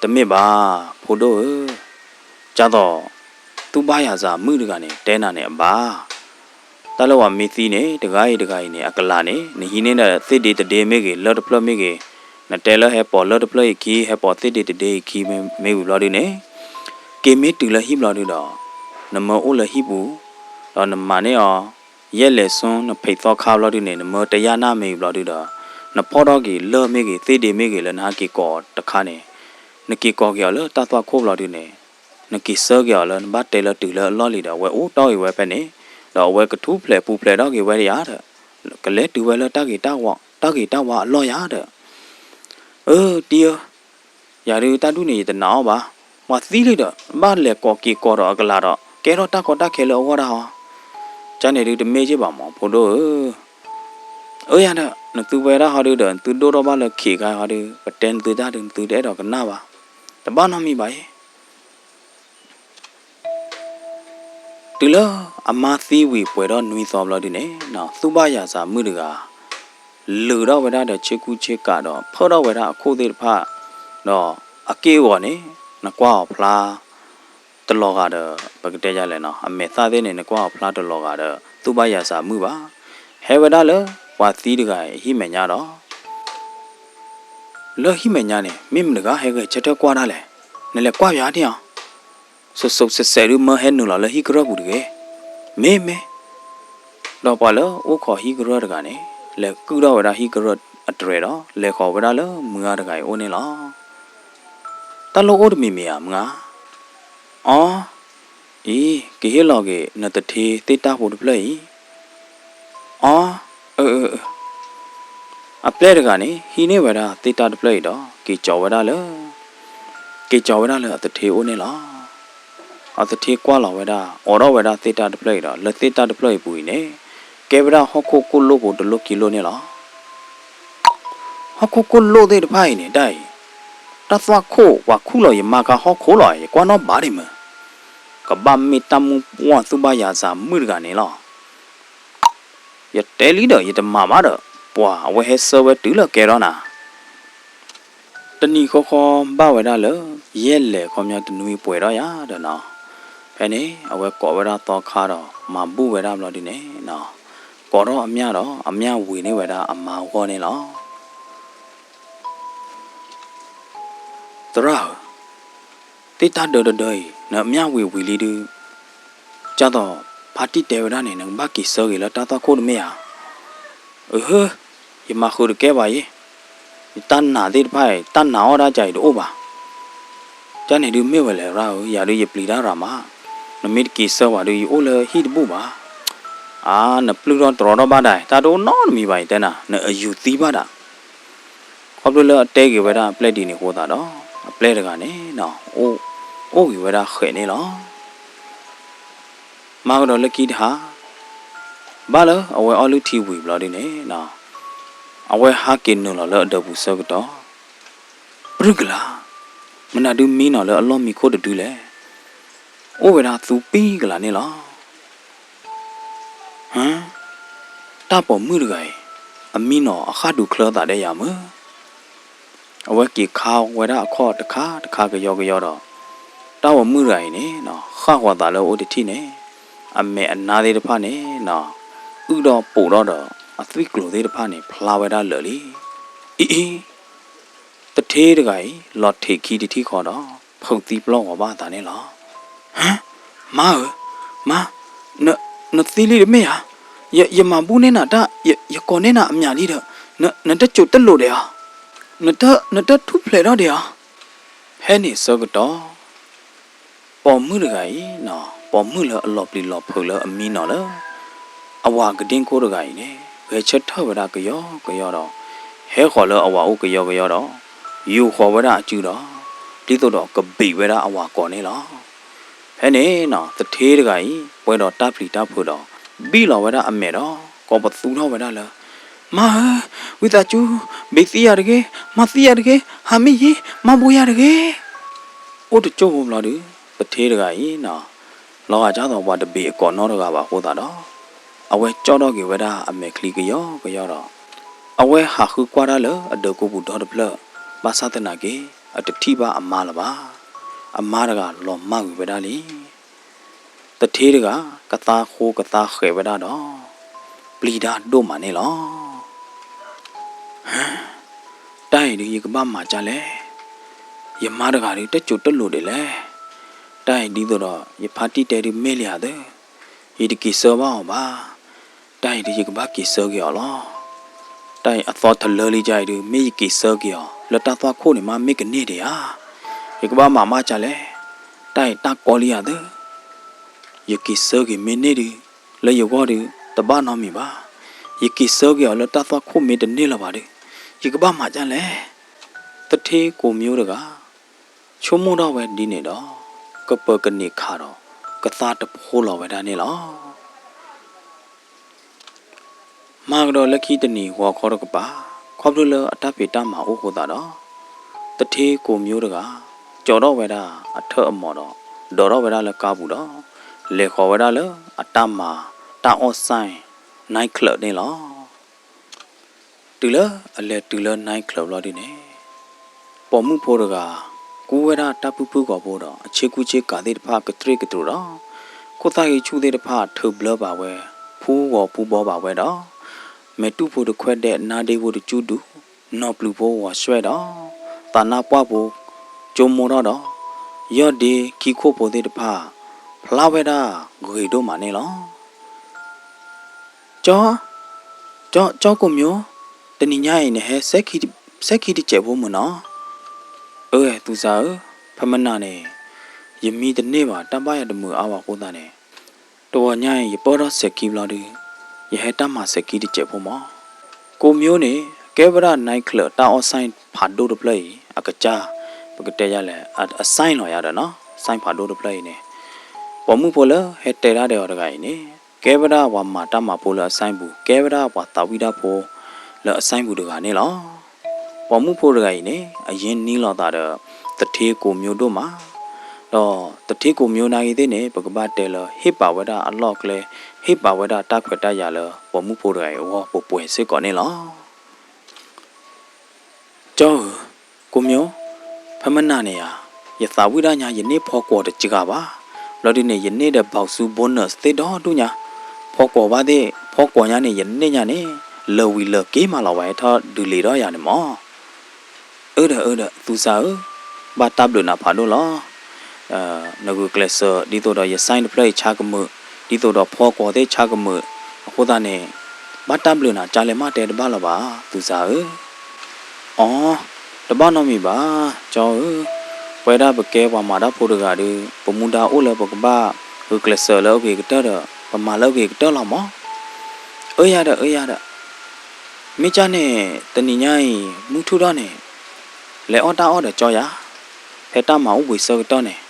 တမ့ၢ်ဘၣ် ဖိဒိၣ်ဧၢ, ကၢ်သိး သူၣ်ဘၣ်ယၤစးမုၣ်တဂၤန့ၣ် တဲနၤန့ၣ်အဘၣ် တၢ်လၢပှၤမ့ၢ်သံန့ၣ် တဂၤအံၤတဂၤအံၤန့ၣ် အကလၤန့ၣ် နဟံးန့ၢ်ဒီးသ့ၣ်ဒ့တဒ့မ့ၢ်ဂ့ၤ လၢၢ်တဖျၢၣ်မ့ၢ်ဂ့ၤ, နတဲလၢဟဲပိာ်လၢၢ်တဖျၢၣ်အံၤခံ ဟဲပိာ်သ့ၣ်ဒ့တဒ့အံၤခံ မ့ၢ်ဝံၤဘျီဒုန့ၣ် က့ၤမ့ၢ်တုၤလၢဟံၣ်ဘျီဒုဒီး နမၢအိၣ်လၢဟံၣ်ပူၤ ဒီးနမၤန့ၢ်အီၤ ယဲၢ်လဲၤဆူနဖံးသီခါဘျီဒုန့ၣ် နမၢတယါနၢ်မ့ၢ်ဝံၤဘျီဒုဒီး နဖီၣ်ထီၣ်က့ၤလၢၢ်မ့ၢ်ဂ့ၤ သ့ၣ်ဒ့မ့ၢ်ဂ့ၤ လၢနဟးက့ၤကိးတခါန့ၣ် နက့ၤကိးက့ၤအီၤလၢတၢ်သွၣ်ခိၣ်ဘျီဒုန့ၣ် နက့ၤဆၢက့ၤအီၤလၢနဘၣ်တဲလၢတုၤလၢအလီၢ်လံဒီး အဝဲအိၣ်တီၢ်ဂ့ၤဝဲဖဲန့ၣ်, ဒီးအဝဲကထူၣ်ဖျဲးပူၤဖျဲးထီၣ်က့ၤဝဲဒၣ်ယၤဒီး ကလဲၤတုၤဝဲလၢတၢ်ဂ့ၤတၢ်ဝါအလီၢ်ယၤဒီး အၢ တံၢ်ဧၢ, ယၤဒုးတၢ်ဒူၣ်န့ၣ် ယတနာ်အီၤဘၣ်. ပှၤသံလံဒီး ဘၣ်လဲၤကိးက့ၤကိးဒီးအကလၤဒီး ကဲထီၣ်တၢ်ကီတၢ်ခဲလၢအဂီၢ်ဒၣ်ဟီ. ကန့ၣ်ဒုးတမ့ၢ်က့ဘၣ်မး ဖိဒိၣ်ဧၢ. အၢ ယၤဒီး နသုဝဲဒၣ်ဟီဒုးဒီး နသုဒိၣ်ထီၣ်ဘၣ်လၢခံခါဟီဒုး ပတဲနသုတၢ်ဒုး နသုတအဲၣ်ဒိးကနၣ်ဘၣ်. တဘၣ်နီတမံၤဘၣ်အံၤ တုၤလၢအမါသံဝံၤပှဲၤဒီးနွံသီဘျီဒုန့ၣ် သူၣ်ဘၣ်ယၤစးမုၣ်တဂၤ လုာ်ထီၣ်ဝဲဒၣ်ဒီးဆ့ကူဆ့ကၤဒီး ဖၢၣ်ထီၣ်ဝဲဒၣ်အခိၣ်သ့ၣ်တဖၣ်, ဒီးအက့ၢ်အဂီၤန့ၣ် နကွၢ်အီၤဖျါတလီၤဂာ်ဒီး ပကတဲယလဲၣ်နီၤ အမဲာ်သၣ်သ့ၣ်န့ၣ် နကွၢ်အီၤဖျါတလီၤဂာ်ဒီး သူၣ်ဘၣ်ယၤစးမုၣ်ဘၣ်. ဟဲဝဲဒၣ်လၢပှၤသံတဂၤအံၤအဟံၣ်မဲာ်ညါဒီး လၢဟံၣ်မဲာ်ညါန့ၣ် မ့ၢ်မတဂၤဟဲဂဲၤဆၢထၢၣ်ကွၢ်ဒၣ်လဲာ်, နလဲၤကွၢ်ပၠးန့ၣ်အီၤ, စိးစိးစဲးစဲးဒုးမၢဟဲနုာ်လီၤလၢဟံၣ်ကရၢၢ်ပူၤတဂ့ၤ. မ့ၢ်မ့ၢ်, ဒီးပှၤလၢအိၣ်ခိးဟံၣ်ကရၢၢ်တဂၤန့ၣ် လဲၤကုၣ်ထီၣ်ဝဲဒၣ်ဟံၣ်ကရၢၢ်အတြဲၤဒီး လဲၤဃီၤဝဲဒၣ်လၢမုၢ်ဂၤတဂၤအံၤအိၣ်န့ၣ်လီၤ. တၢ်လိၣ်အိၣ်တမံၤမံၤဧါ မုၢ်ဂၤ. အီ, အံၤ ကဟ့ၣ်လီၤက့ၤနသထ့သ့ၣ်တၢ်ဖိတဖျၢၣ်အံၤ. အီ, အၢ, အၢ, အၢ, အပျဲၢ်တဂၤန့ၣ် ဟံးန့ၢ်ဝဲဒၣ်သ့ၣ်တၢ်တဖျၢၣ်အံၤဒီး က့ၤကၠီၤဝဲဒၣ်လၢ က့ၤကၠီၤဝဲဒၣ်လၢအသထ့အအိၣ်န့ၣ်လီၤ. အသထ့ကွၢ်လီၤဝဲဒၣ် အိးထီၣ်ဝဲဒၣ်သ့ၣ်တၢ်တဖျၢၣ်အံၤဒီး လၢသ့ၣ်တၢ်တဖျၢၣ်အံၤပူၤအံၤန့ၣ် ကဲဝဲဒၣ်ဟီၣ်ခိၣ်ကိၣ်လိၣ်ဖိတလိၣ်ကံလိၣ်န့ၣ်လီၤ. ဟီၣ်ခိၣ်ကိၣ်လိၣ်သ့ၣ်တဖၣ်အံၤန့ၣ် တၢ်အံၤ, တၢ်သွၣ်ခိၣ်ပှၤခူၣ်လီၤယမါခါဟီၣ်ခိၣ်လီၤ ယကွၢ်နီၣ်ဘၣ်ဒံးမုၢ်, ကဘၣ်မ့ၢ်တၢ်မုၢ်ပှၢ်သူၣ်ဘၣ်ယၤစးမုၣ်တဂၤန့ၣ်လီၤ. ယတဲလံဒီး ယတမၤဘၣ်ဒီး ပှၤအဝဲဟဲဆှၢဝဲတုၤလၢကဲထီၣ်နၤ တနံၤဃီဃီဘၣ်ဝဲဒၣ်လၢ ယဲၢ်လဲၤခီပညီတနွံပှဲၤထီၣ်ယၤဒီးနီၤ, ဖဲန့ၣ် အဝဲကိးဝဲဒၣ်သီခါဒီး မၤဘူၣ်ဝဲဒၣ်ဘျီဒုန့ၣ်နီၤ, ကိးထီၣ်အမျၢ်ဒီး အမျၢ်ဝ့ၤန့ၢ်ဝဲဒၣ်အမါဂီၢ်န့ၣ်လီၤ. သရၣ်ဧၢ, သ့ၣ်တၢ်ဒၢတဒၢအံၤ နအမျၢ်ဝ့ၤဝံၤလံဒုး, ကၢ်သိးဖါတံၢ်တဲဝဲဒၣ်န့ၣ် နကဘၣ်က့ၤဆၢက့ၤလၢတၢ်သွၣ်ခိၣ်တမ့ၢ်ဧါ. အဟၢ, ယမၤဃုာ်တကဲဘၣ်ယဲ, ယတၢ်နာ်သ့ၣ်တဖၣ်အံၤ တၢ်နာ်အီၣ်ဒၣ်ကၢ်အံၤတအိၣ်ဘၣ်. ကၢ်န့ၣ်ဒုးမ့ၢ်ဝဲလဲၣ်ရၣ်ဧၢ, ယၤဒုးယပျံၤတၢ်ရၤမး, နမ့ၢ်တက့ၤဆၢဝဲဒုး ယအိၣ်လၢဟံၣ်တဘူၣ်ဘၣ်. အါ, နပျုၢ်ထီၣ်တြီထီၣ်ဘၣ်ဒၣ်, တၢ်တအိၣ်နီတမံၤဘၣ် ယတဲနၤ, နအယူၤသံဘၣ်ဒၣ်. ခီဖျိလၢအတဲက့ၤဝဲဒၣ်အပျဲၢ်ဒ်န့ၣ်အဃိသတးဒီး အပျဲၢ်တဂၤန့ၣ် အိၣ်က့ၤဝဲဒၣ်ဃဲးန့ၣ်လီၤ. မၤကဒီးလၢခံတဟါ, ဘၣ်လၢအဝဲအီၣ်လုၢ်ထံဝံၤဘျီဒုန့ၣ်, အဝဲဟးက့ၤနုာ်လီၤလၢအဒၢးပူၤဆၢကတီၢ်, ပြုၢ်ကလာ်, မနုၤဒုးမံနီၤလၢအလီၢ်မံခိၣ်တဒုလဲၣ်. အိၣ်ဝဲဒၣ်သူပံၢ်ကလာ်န့ၣ်လီၤ. ဟၢ, တၢ်ပိာ်မုၣ်တဂၤအံၤ အမံနီၤအဃၣ်ဒူးချၢသးဒဲးယၤမုၢ်. အဝဲက့ၤခါဝဲဒၣ်အခီၣ်တခါတခါကယီကယီဒီး, တၢ်ပိာ်မုၣ်တဂၤအံၤန့ၣ် ဃၣ်ဃီၤသးလၢအအိၣ်တထံၣ်န့ၣ်, အမဲာ်အနါသ့ၣ်တဖၣ်န့ၣ် အုၣ်ဒီးပိာ်ထီၣ်ဒီး အသွံၣ်ကျိၤသ့ၣ်တဖၣ်န့ၣ် ဖျါဝဲဒၣ်လၢာ်လံ. အံၤအံၤ, သထ့တဂၤအံၤ လီၤထံးခံတထံၣ်ဃီဒီး ဖုးသံပျီၢ်ဂီၤဘၣ်အသးန့ၣ်လီၤ. ဟၢ, မါဧၢ, မါ, နသံလံတမ့ၢ်ဧါ. ယမၤဘူၣ်န့ၢ်နၤတၢ်, ယကိးန့ၢ်နၤအမံၤလံဒီး, နတစိာ်တလိာ်ဒံးဧါ. နတထူၣ်ဖျဲးထီၣ်ဒံးဧါ. ဖဲန့ၣ်ဆၢကတီၢ် ပိာ်မုၣ်တဂၤအံၤ, ပိာ်မုၣ်လၢအလီၤပျံၤလီၤဖုးလၢအမံနီၤလၢ အဝၤကဒ့ၣ်ခိၣ်တဂၤအံၤန့ၣ် ဂဲၤဆၢထၢၣ်ဝဲဒၣ်ကယီကယီဒီး ဟဲဃီၤလၢအဝၤအိၣ်ကယီကယီဒီး ယူာ်ဃီၤဝဲဒၣ်အစုဒီး ဒ်သိးဒီးကဘံးဝဲဒၣ်အဝၤကိးန့ၣ်လီၤ. ဖဲန့ၣ်နီၤ သထ့တဂၤအံၤ ပှဲၤဒီးတၢ်ပျံၤတၢ်ဖုးဒီး ဘံၣ်လီၤဝဲဒၣ်အမဲာ်ဒီး ကိးပသူထီၣ်ဝဲဒၣ်လၢ မါဧၢ, ဝံသးစူၤ, ဘံးသံယၤတဂ့ၤ, မၤသံယၤတဂ့ၤ, ဟးမ့ၢ်ယံၤ မၤဘိယၤတဂ့ၤ. အိၣ်တကၠိၢ်ဖိဘျီဒုး သထ့တဂၤအံၤနီၤ လီၤဂာ်ဒ်သိးပှၤတဘ့ၣ်အကိာ်နီတဂၤဘၣ်အဃိသတးဒီး အဝဲကၠီၣ်ထီၣ်က့ၤဝဲဒၣ်အမဲာ်ချံကယီကယီဒီး အဝဲဟးဃုကွၢ်တၢ်လၢအဒၢးကိးပူၤဒီတဖျၢၣ် ဘၣ်ဆၣ်သနာ်က့ အတထံၣ်ဘၣ်အမါလၢၤဘၣ်. အမါတဂၤလီၤမၢ်ကွံာ်ဝဲဒၣ်လံ. သထ့တဂၤ ကသါဃိကသါဃဲးဝဲဒၣ်ဒီး ပျံၤတၢ်ဒိၣ်မးန့ၣ်လီၤ. တၢ်အံၤဒုးယကဘၣ်မၤဒ်လဲၣ်. ယမါတဂၤဒုးတစိာ်တလိာ်ဒံးလဲၣ်. တၢ်အံၤဒ်သိးဒီး ယဖါတံၢ်တဲဒုးမ့ၢ်လံဧါသၢ, ယတက့ၤဆၢဘၣ်အီၤဘၣ်. တၢ်အံၤဒုးယကဘၣ်က့ၤဆၢက့ၤအီၤလီၤ. တၢ်အံၤအသီတလၢလံကါအံၤဒုး မ့ၢ်ယက့ၤဆၢက့ၤအီၤ လၢတၢ်သွၣ်ခိၣ်န့ၣ်မး မ့ၢ်ကန့ၢ်ဒံးဧါ. ယကဘၣ်မၤမးဒ်လဲၣ်. တၢ်အံၤတၢ်ကီလံဧါသၢ, ယက့ၤဆၢက့ၤမ့ၢ်န့ၢ်ဒုး လၢယဂီၢ်ဒုး တဘၣ်နီတမံၤဘၣ်. ယက့ၤဆၢက့ၤအီၤလၢတၢ်သွၣ်ခိၣ်မ့ၢ်တန့ၢ်လၢၤဘၣ်ဒုး ယကဘၣ်မၤဒ်လဲၣ်. သထ့ကိးမၠိတဂၤ ဆိကမိၣ်ထီၣ်ဝဲဒ်န့ၣ်ဒီး ကပၢၤကန့ၢ်ခးဒီး ကသါတဖိလီၤဝဲဒၣ်န့ၣ်လီၤ. မၤကဒီးလၢခံတနံၤဂီၤခီတကပၤ ခီဖျိလၢအတၢ်ဖံးတၢ်မၤအိၣ်အဃိသတးဒီး သထ့ကိးမၠိတဂၤ ကၠီထီၣ်ဝဲဒၣ်အထၢၣ်အမီၤဒီး ဒိးထီၣ်ဝဲဒၣ်လၢကါပူၤဒီး လဲၤဃီၤဝဲဒၣ်လၢအတၢ်မၤတၢ်အီၣ်စဲၣ် night club န့ၣ်လီၤ. တုၤလၢအလဲၤတုၤလၢ night club လီၤဒုန့ၣ် ပိာ်မုၣ်ဖိတဂၤ ကူဝဲဒၣ်တၢ်ဖုၣ်ဖုၣ်ဂီၤဖိဒီး အဆ့ကူဆ့ကၤသ့ၣ်တဖၣ်ကတြ့ၣ်ကတြူးဒီး ခိၣ်သၣ်ဂံၢ်ဆူၣ်သ့ၣ်တဖၣ်ထုးဘျၢဘၣ်ဝဲ ဖူဂီၤဖူဘီဘၣ်ဝဲဒီး မဲာ်တူၢ်ဖိတခွဲးဒဲး နါဒ့ဖိတကၠူဒူ နီၢ်ပျုၤဖိဂီၤဆှဲဒီး သးနါပှၢ်ဖိကၠိမိထီၣ်ဒီး ယီၢ်ဒ့ခံခိၣ်ဖိသ့ၣ်တဖၣ် ဖျါဝဲဒၣ်ဂ့ၤဒိၣ်မးန့ၣ်လီၤ. ကၠီ ကၠီ ကၠီကိးမၠိ, တနံၤညါအံၤ နဟဲ စဲခံတစဲးဖိမုၢ်နီၤ. အၢ သူစၤဧၢ, ဖဲမနၤန့ၣ် ယမံတန့ၢ်ဘၣ်, တၢ်ဘၣ်ယၤတမုာ်အါဘၣ်အဃိသတးန့ၣ်, တဂီၤညါအံၤ ယပၢၢ်ထီၣ်စဲခံဘျီဒုး, ယဟဲတၢ်မၤစဲခံတစဲးဖိမး. ကိးမၠိန့ၣ် ကဲဝဲဒၣ် night club တၢ်အီၣ် ဆိုင် ဖးဒိၣ်တဖျၢၣ်အံၤ အကစၢ်, ပကတဲယၤလဲၣ်, အ ဆိုင် လီၤယၤဒီးနီၤ, ဆိုင် ဖးဒိၣ်တဖျၢၣ်အံၤန့ၣ်, ပိာ်မုၣ်ဖိလၢဟဲတဲတၢ်ဒီးအီၤတဂၤအံၤန့ၣ် ကဲဝဲဒၣ်ပှၤမၤတၢ်မၤဖိလၢအ ဆိုင် ပူၤ, ကဲဝဲဒၣ်ပှၤသးဝံၣ်တၢ်ဖိလၢအ ဆိုင် ပူၤတဂၤန့ၣ်လီၤ. ပိာ်မုၣ်ဖိတဂၤအံၤန့ၣ် အရင်းနှီးလိာ်သးဒီး သူဌေးကိးမၠိဒိၣ်မး, ဒီးသူဌေးကိးမၠိနာ်ဂ့ၤသ့ၣ်န့ၣ် ပကဘၣ်တဲလၢ ဟ့ၣ်ပာ်ဝဲဒၣ်အလီၢ်အကျဲ, ဟ့ၣ်ပာ်ဝဲဒၣ်တၢ်ခွဲးတၢ်ယာ်လၢပိာ်မုၣ်ဖိတဂၤအံၤအဂီၢ် ပှဲၤပှဲၤစ့ၢ်ကီးန့ၣ်လီၤ. ကၠီဧၢ, ကိးမၠိ, ဖဲမနၤန့ၣ်ဧါ, ယသးဝံၣ်ဒၣ်ညါ ယန့ၢ်ဖီကွီၤတစှၤဘၣ်, ဘျီဒုးန့ၣ် ယန့ၢ်ဒီး ဘီၣ်စူ bonus သ့ၣ်ဒီဒူၣ်ညါ, ဖီကွီၤဘၣ်သ့ၣ်, ဖီကွီၤညါန့ၣ် ယန့ၢ်ညါန့ၣ် လၢာ်ဝံၤလၢာ်က့ၤမးလီၤ, ပှၤဟဲထီၣ်ဒုးလံာ်ဒီးယၤန့ၣ်မး. အၢဒီးအၢဒီး သူစၤဧၢ, ဘၣ်တၢ်ဘျုးနၤဖးဒိၣ်လီၤ. နဂုာ်ကျဲးစၢး ဒ်သိးဒီးယ ဆိုင် တဖျၢၣ်အံၤဆါကမုာ်, ဒ်သိးဒီးဖီကွီၤသ့ၣ်ဆါကမုာ်, အဃိသတးန့ၣ် ဘၣ်တၢ်ဘျုးနၤ, ကၠီလဲၤမးတဲတဘၣ်လၢၤဘၣ် သူစၤဧၢ. အိ, တဘၣ်နီတမံၤဘၣ်, ကၠီဧၢ, ပဝဲဒၣ်ပကဲပှၤမၤတၢ်ဖိတဂၤဒီး ပမူဒါအိၣ်လၢပကဘၣ်ဂုာ်ကျဲးစၢးလၢအဂ့ၤကတၢၢ်ဒီး ပမၤလၢအဂ့ၤကတၢၢ်လီၤမး. အၢယၤဒီး အၢယၤဒီး, မ့ၢ်ကၠၢ်န့ၣ် တနံၤညါအံၤ မုၢ်ထူၣ်ထီၣ်န့ၣ် လဲၤအီၣ်တၢ်အီၣ်ဒီးကၠီယၤ, ဖဲတၢ်မၤအိၣ်ဘှံးဆၢကတီၢ်န့ၣ်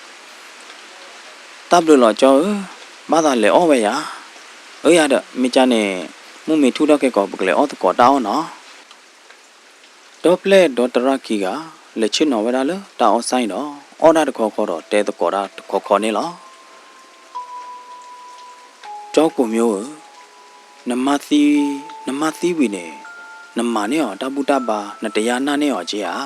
တၢ်ဘျုးလီၤကၠီဧၢ, ဘၣ်သးလဲၤအီၣ်ဝဲယၤ. အၢယၤဒီး မ့ၢ်ကၠၢ်န့ၣ် မုၢ်မ့ၢ်ထူၣ်ထီၣ်ကဲကီး ပကလဲၤအီၣ်သကိးတၢ်အီၣ်နီၤ. ဒီပျဲၢ်ဒီသရၣ်ခံဂၤ လဲၤဆ့ၣ်နီၤဝဲဒၣ်လၢတၢ်အီၣ် ဆိုင် ဒီး အီၣ်တၢ်တခီခီဒီး တဲသကိးတၢ်တခီခီန့ၣ်လီၤ. ကၠီကိးမၠိဧၢ, နမါသံ, နမါသံဝံၤန့ၣ် နမၤန့ၢ်အီၤတၢ်ဘူၣ်တၢ်ဘါ, နတယါနၢ်န့ၢ်အီၤက့ဧါ.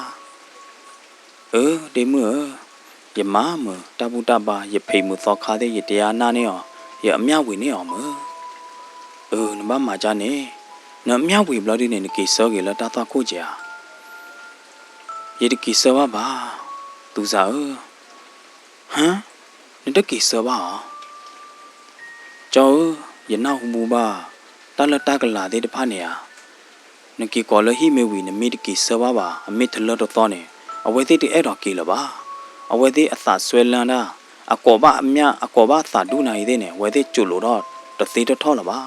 အၢ ဒ့မုၣ်ဧၢ, ယမၤမုာ်တၢ်ဘူၣ်တၢ်ဘါ, ယဖံးမုာ်သီခါသ့ၣ် ယတယါနၢ်န့ၢ်အီၤ, ယအမျၢ်ဝံၤန့ၢ်အီၤမုာ်. အၢ နဘၣ်မၤကၠၢ်န့ၣ်, နအမျၢ်ဝံၤဘျီဒုးန့ၣ် နက့ၤဆၢက့ၤလၢတၢ်သွၣ်ခိၣ်က့ဧါ. ယတက့ၤဆၢဘၣ်ဘၣ်, သူစၤဧၢ. ဟါ, နတက့ၤဆၢဘၣ်ဧါ. ကၠီဧၢ, ယနၢ်ဟူဘူဘၣ်, တၢ်လၢတၢ်ကလၤသ့ၣ်တဖၣ်န့ၣ်ဧါ, နက့ၤကိးလၢဟံၣ်မ့ၢ်ဝံၤ နမ့ၢ်တက့ၤဆၢဘၣ်ဘၣ်, အမ့ၢ်တလၢတသီန့ၣ် အဝဲသ့ၣ်တအဲၣ်ဒိးက့ၤလၢၤဘၣ်. အဝဲသ့ၣ်အသးစွဲလၢဒၣ်, အကိးဘၣ်အမျၢ်, အကိးဘၣ်အသးဒူၣ်နၤအံၤသ့ၣ်န့ၣ် အဝဲသ့ၣ်ကၠိလိာ်ထီၣ်တသ့တထီၣ်လၢၤဘၣ်.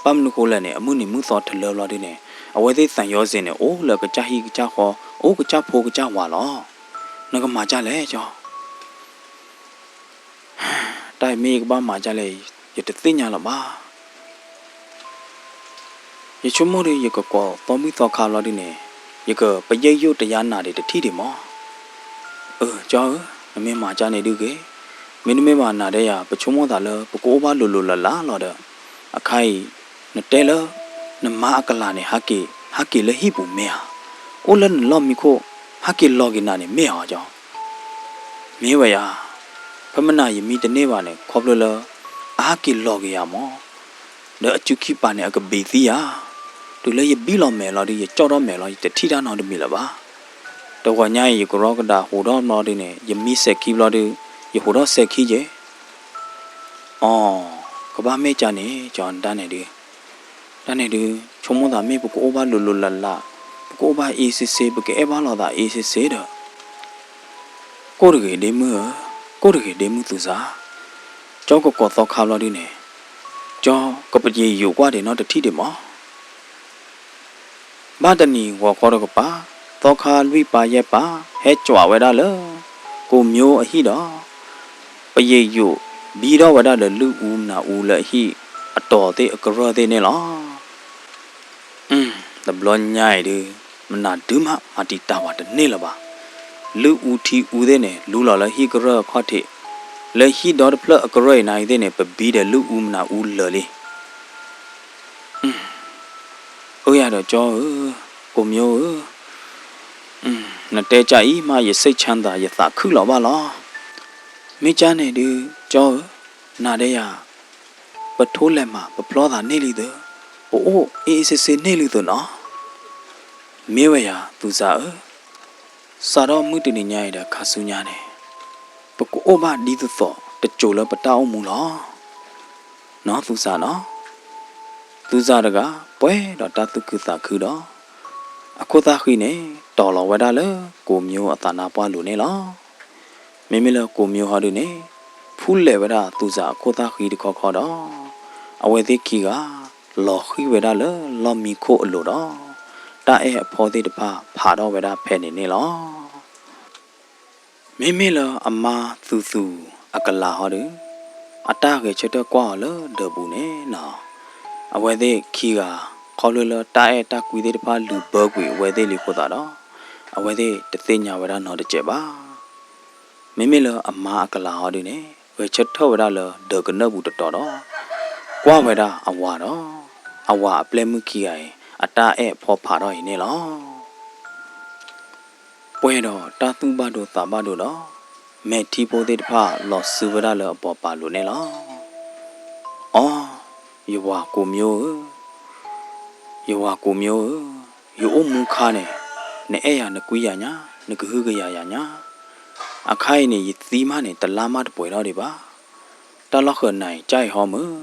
ဘၣ်မနုၤဃိလဲၣ်န့ၣ် အမုၢ်နံၤမုၢ်သီတလၢဘျီဒုးန့ၣ် အဝဲသ့ၣ်သးယီၤစ့ၤန့ၣ် အိၣ်လၢကစၢ်ဟံၣ်ကစၢ်ဃီ, အိၣ်ကစၢ်ဖိကစၢ်ဝၤလီၤ. နကမၤကၠၢ်လဲၣ်ကၠီ. တၢ်အံၤမ့ၢ်ယကဘၣ်မၤကၠၢ်လဲၣ်, ယတသ့ၣ်ညါလၢၤဘၣ်. ယဆိကမိၣ်ဒီး ယကကိးသီဘူၣ်သီခါဘျီဒုးန့ၣ် ယကပယဲၢ်ယိၣ်တယါနၤဒံးတထံၣ်ဒံးမး. အၢ ကၠီဧၢ, နမ့ၢ်မၤကၠၢ်န့ၣ်ဒုးဂ့ၤ, မ့တမ့ၢ်ဘၣ်နၤဒဲးယၤ ပဆိကမိၣ်သးလၢပကအိၣ်ဘၣ်လိၤလိၤလးလးလီၤဒီး အခါအံၤ နတဲလၢ နမါအကလၤန့ၣ် ဟးက့ၤလၢဟံၣ်ပူၤမ့ၢ်ဧါ, အိၣ်လၢနလီၢ်မံခိၣ် ဟးက့ၤလီၤက့ၤနၤန့ၣ်မ့ၢ်ဧါကၠီ. မ့ၢ်ဝဲယၤ, ဖဲမနၤယမံတန့ၢ်ဘၣ်န့ၣ် ခီဖျိလၢ အဟးက့ၤလီၤက့ၤယၤမး, ဒီးအစုခံပာ်န့ၣ် အကဘံးသံယၤ, တုၤလၢယဘံၣ်လီၤမဲာ်လီၤဒုး ယကၠီၣ်ထီၣ်မဲာ်လီၤ ယတထံၣ်တၢ်နီတမံၤလၢၤဘၣ်. တဂီၤညါအံၤ ယကရီကဒးဟိးထီၣ်ဘျီဒုးန့ၣ် ယမံစဲးခံဘျီဒုး ယဟိးထီၣ်စဲးခံက့ၤ. အိ, ကဘၣ်မ့ၢ်ကၠၢ်န့ၣ် ကၠီ နတၢ်န့ၣ်ဒုး တၢ်န့ၣ်ဒုး ဆိကမိၣ်သးမ့ၢ်ပကအိၣ်ဘၣ်လိၤလိၤလးလး, ပကအိၣ်ဘၣ်အ့စ့စ့, ပကအဲၣ်ဘၣ်လိာ်သးအ့စ့စ့ဒီး ကိၣ်တဂ့ၤဒ့မုၣ်ဧၢ, ကိၣ်တဂ့ၤဒ့မုၣ်သူစၤ, ကၠီကကိးသီခါဘျီဒုးန့ၣ် ကၠီကပယ့ၤယိာ်ကွၢ်ဒံးနီတထံၣ်ဒံးမး. ဘၣ်တနံၤဂီၤခီတကပၤ, သီခါလွံၢ်ပၤယဲၢ်ပၤ ဟဲကွၢ်ဝဲဒၣ်လၢ ကိးမၠိအဟံၣ်ဒီး ပယ့ၤယိာ်ဘံထီၣ်ဝဲဒၣ်ဒီးလုၢ်အူမနၤအူလၢအဟံၣ်အတီၤသ့ၣ်အကရၢၢ်သ့ၣ်န့ၣ်လီၤ. တဘျီညါအံၤဒုး မနၤဒုးမး မၤတံာ်တာ်ဝဲတန့ၢ်လၢၤဘၣ်. လုၢ်အူထံအူသ့ၣ်န့ၣ် လူလီၤလၢဟံၣ်ကရၢၢ်အခီၣ်ထံး, လၢဟံၣ်ဒီတဖျၢၣ်အကရၢၢ်အံၤနၤအံၤသ့ၣ်န့ၣ် ပဘံဒီးလုၢ်အူမနၤအူလၢာ်လံ. အၢယၤဒီးကၠီဧၢ, ကိးမၠိဧၢ, နတဲကၠၢ်အံၤမး ယစိတ်ချမ်းသာ ယသးခုလီၤဘၣ်လီၤ. မ့ၢ်ကၠၢ်န့ၣ်ဒုး ကၠီဧၢ, နၤဒီးယၤ ပထိလဲၤမး ပဖျီသးန့ၢ်လံသု, ပအိၣ်အ့အ့စ့စ့န့ၢ်လံသုနီၤ. မ့ၢ်ဝဲယၤ သူစၤဧၢ, စးထီၣ်မုၢ်တနံၤညါအံၤဒီးခါဆူညါန့ၣ် ပကအိၣ်ဘၣ်ဒ်သိးသိးတစိၤလၢပတၢ်အိၣ်မူလီၤ. နီၢ်သူစၤနီၤ, သူၣ်စၢ်တဂၤ ပှဲၤဒီးတၢ်သူၣ်ခုသးခုဒီး အခိၣ်သၣ်ဃံန့ၣ် တီၤလီၤဝဲဒၣ်လၢကိးမၠိအသးနါပှၢ်လိၤန့ၣ်လီၤ. မ့မ့ၢ်လၢကိးမၠိဟီဒုန့ၣ် ဖူလဲၣ်ဝဲဒၣ်သူၣ်စၢ်အခိၣ်သၣ်ဃံတခီခီဒီး အဝဲသ့ၣ်ခံဂၤ လီၤဃံၤဝဲဒၣ်လၢလီၢ်မံခိၣ်အလိၤဒီး တၢ်အဲၣ်အဖီသ့ၣ်တဖၣ်ဖးထီၣ်ဝဲဒၣ်ဖဲန့ၣ်န့ၣ်လီၤ. မ့မ့ၢ်လၢအမါသူၣ်သူၣ်အကလၤဟီဒု အတၢ်ဂဲၤဆၢထၢၣ်ကွၢ်အီၤလၢဒၢးပူၤန့ၣ်နီၤ, အဝဲသ့ၣ်ခံဂၤ ခီဖျိလၢတၢ်အဲၣ်တၢ်ကွံသ့ၣ်တဖၣ်လုၢ်ဘၢကွံာ်အဝဲသ့ၣ်လံအဃိသတးဒီး အဝဲသ့ၣ်တသ့ၣ်ညါဝဲဒၣ်နီတစဲးဘၣ်. မ့မ့ၢ်လၢအမါအကလၤဟီဒုန့ၣ် ဂဲၤဆၢထၢၣ်ဝဲဒၣ်လၢဒၢးကနၢၣ်ပူၤတတီၤဒီး ကွၢ်ဝဲဒၣ်အဝၤဒီး အဝၤအပျဲၢ်မုၣ်ခံဂၤအံၤ အတၢ်အဲၣ်အဖီဖးထီၣ်အံၤန့ၣ်လီၤ. ပှဲၤဒီးတၢ်သူၣ်ဘၣ်ဒိသးဘၣ်ဒိဒီး မဲာ်ထံဖိသ့ၣ်တဖၣ်လီၤစုဝဲဒၣ်လၢအပိာ်ပာ်လိၤန့ၣ်လီၤ. အိ, ယဝၤကိးမၠိဧၢ, ယဝၤကိးမၠိဧၢ, ယအိၣ်မူခါန့ၣ် နအဲၣ်ယၤနကွံယၤညါ, နကဟုကယာ်ယၤညါ, အခါအံၤန့ၣ် ယသံမးန့ၣ် တလါမးတပှဲၤထီၣ်ဒံးဘၣ်. တၢ်လီၢ်ဃၢၤနၤအံၤ ကၢ်အံၤဟီမုၢ်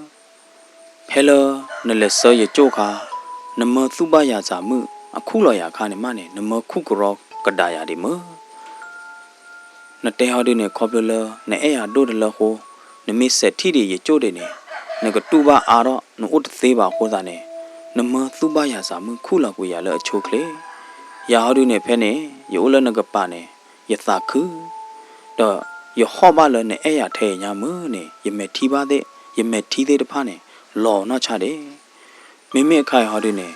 ဖဲလၢနလဲၤဆှၢယကၠိၣ်ခါ, နမၢသူၣ်ဘၣ်ယၤစၢ်မုၣ် အခူၣ်လီၤယၤအခါန့ၣ်မးန့ၣ် နမၢခူၣ်ကရီကဒါယၤဒံးမုၢ်. နတဲဟီဒုန့ၣ် ခီဖျိလၢနအဲၣ်ယၤဒိၣ်တလၢဃိ, နမ့ၢ်စဲးထံၣ်ဒံးယကၠိၣ်ဒံးန့ၣ် နကတူၢ်ဘၣ်အါထီၣ် နအိၣ်တသ့ဘၣ်အဃိသတးန့ၣ် နမၢသူၣ်ဘၣ်ယၤစၢ်မုၣ် ခူၣ်လီၤကွံာ်ယၤလၢအဆိချ့. ယၤဟီဒုန့ၣ် ဖဲန့ၣ် ယအိၣ်လၢနကပၤန့ၣ် ယသးခု ဒီးယဟီၣ်ဘၣ်လၢနအဲၣ်ယၤထဲအံၤညါမုၢ်န့ၣ် ယမဲာ်ထံဘၣ်သ့ၣ်, ယမဲာ်ထံသ့ၣ်တဖၣ်န့ၣ် လီၤနီၢ်ဆါဒံး. မ့မ့ၢ်အခါအံၤဟီဒုန့ၣ်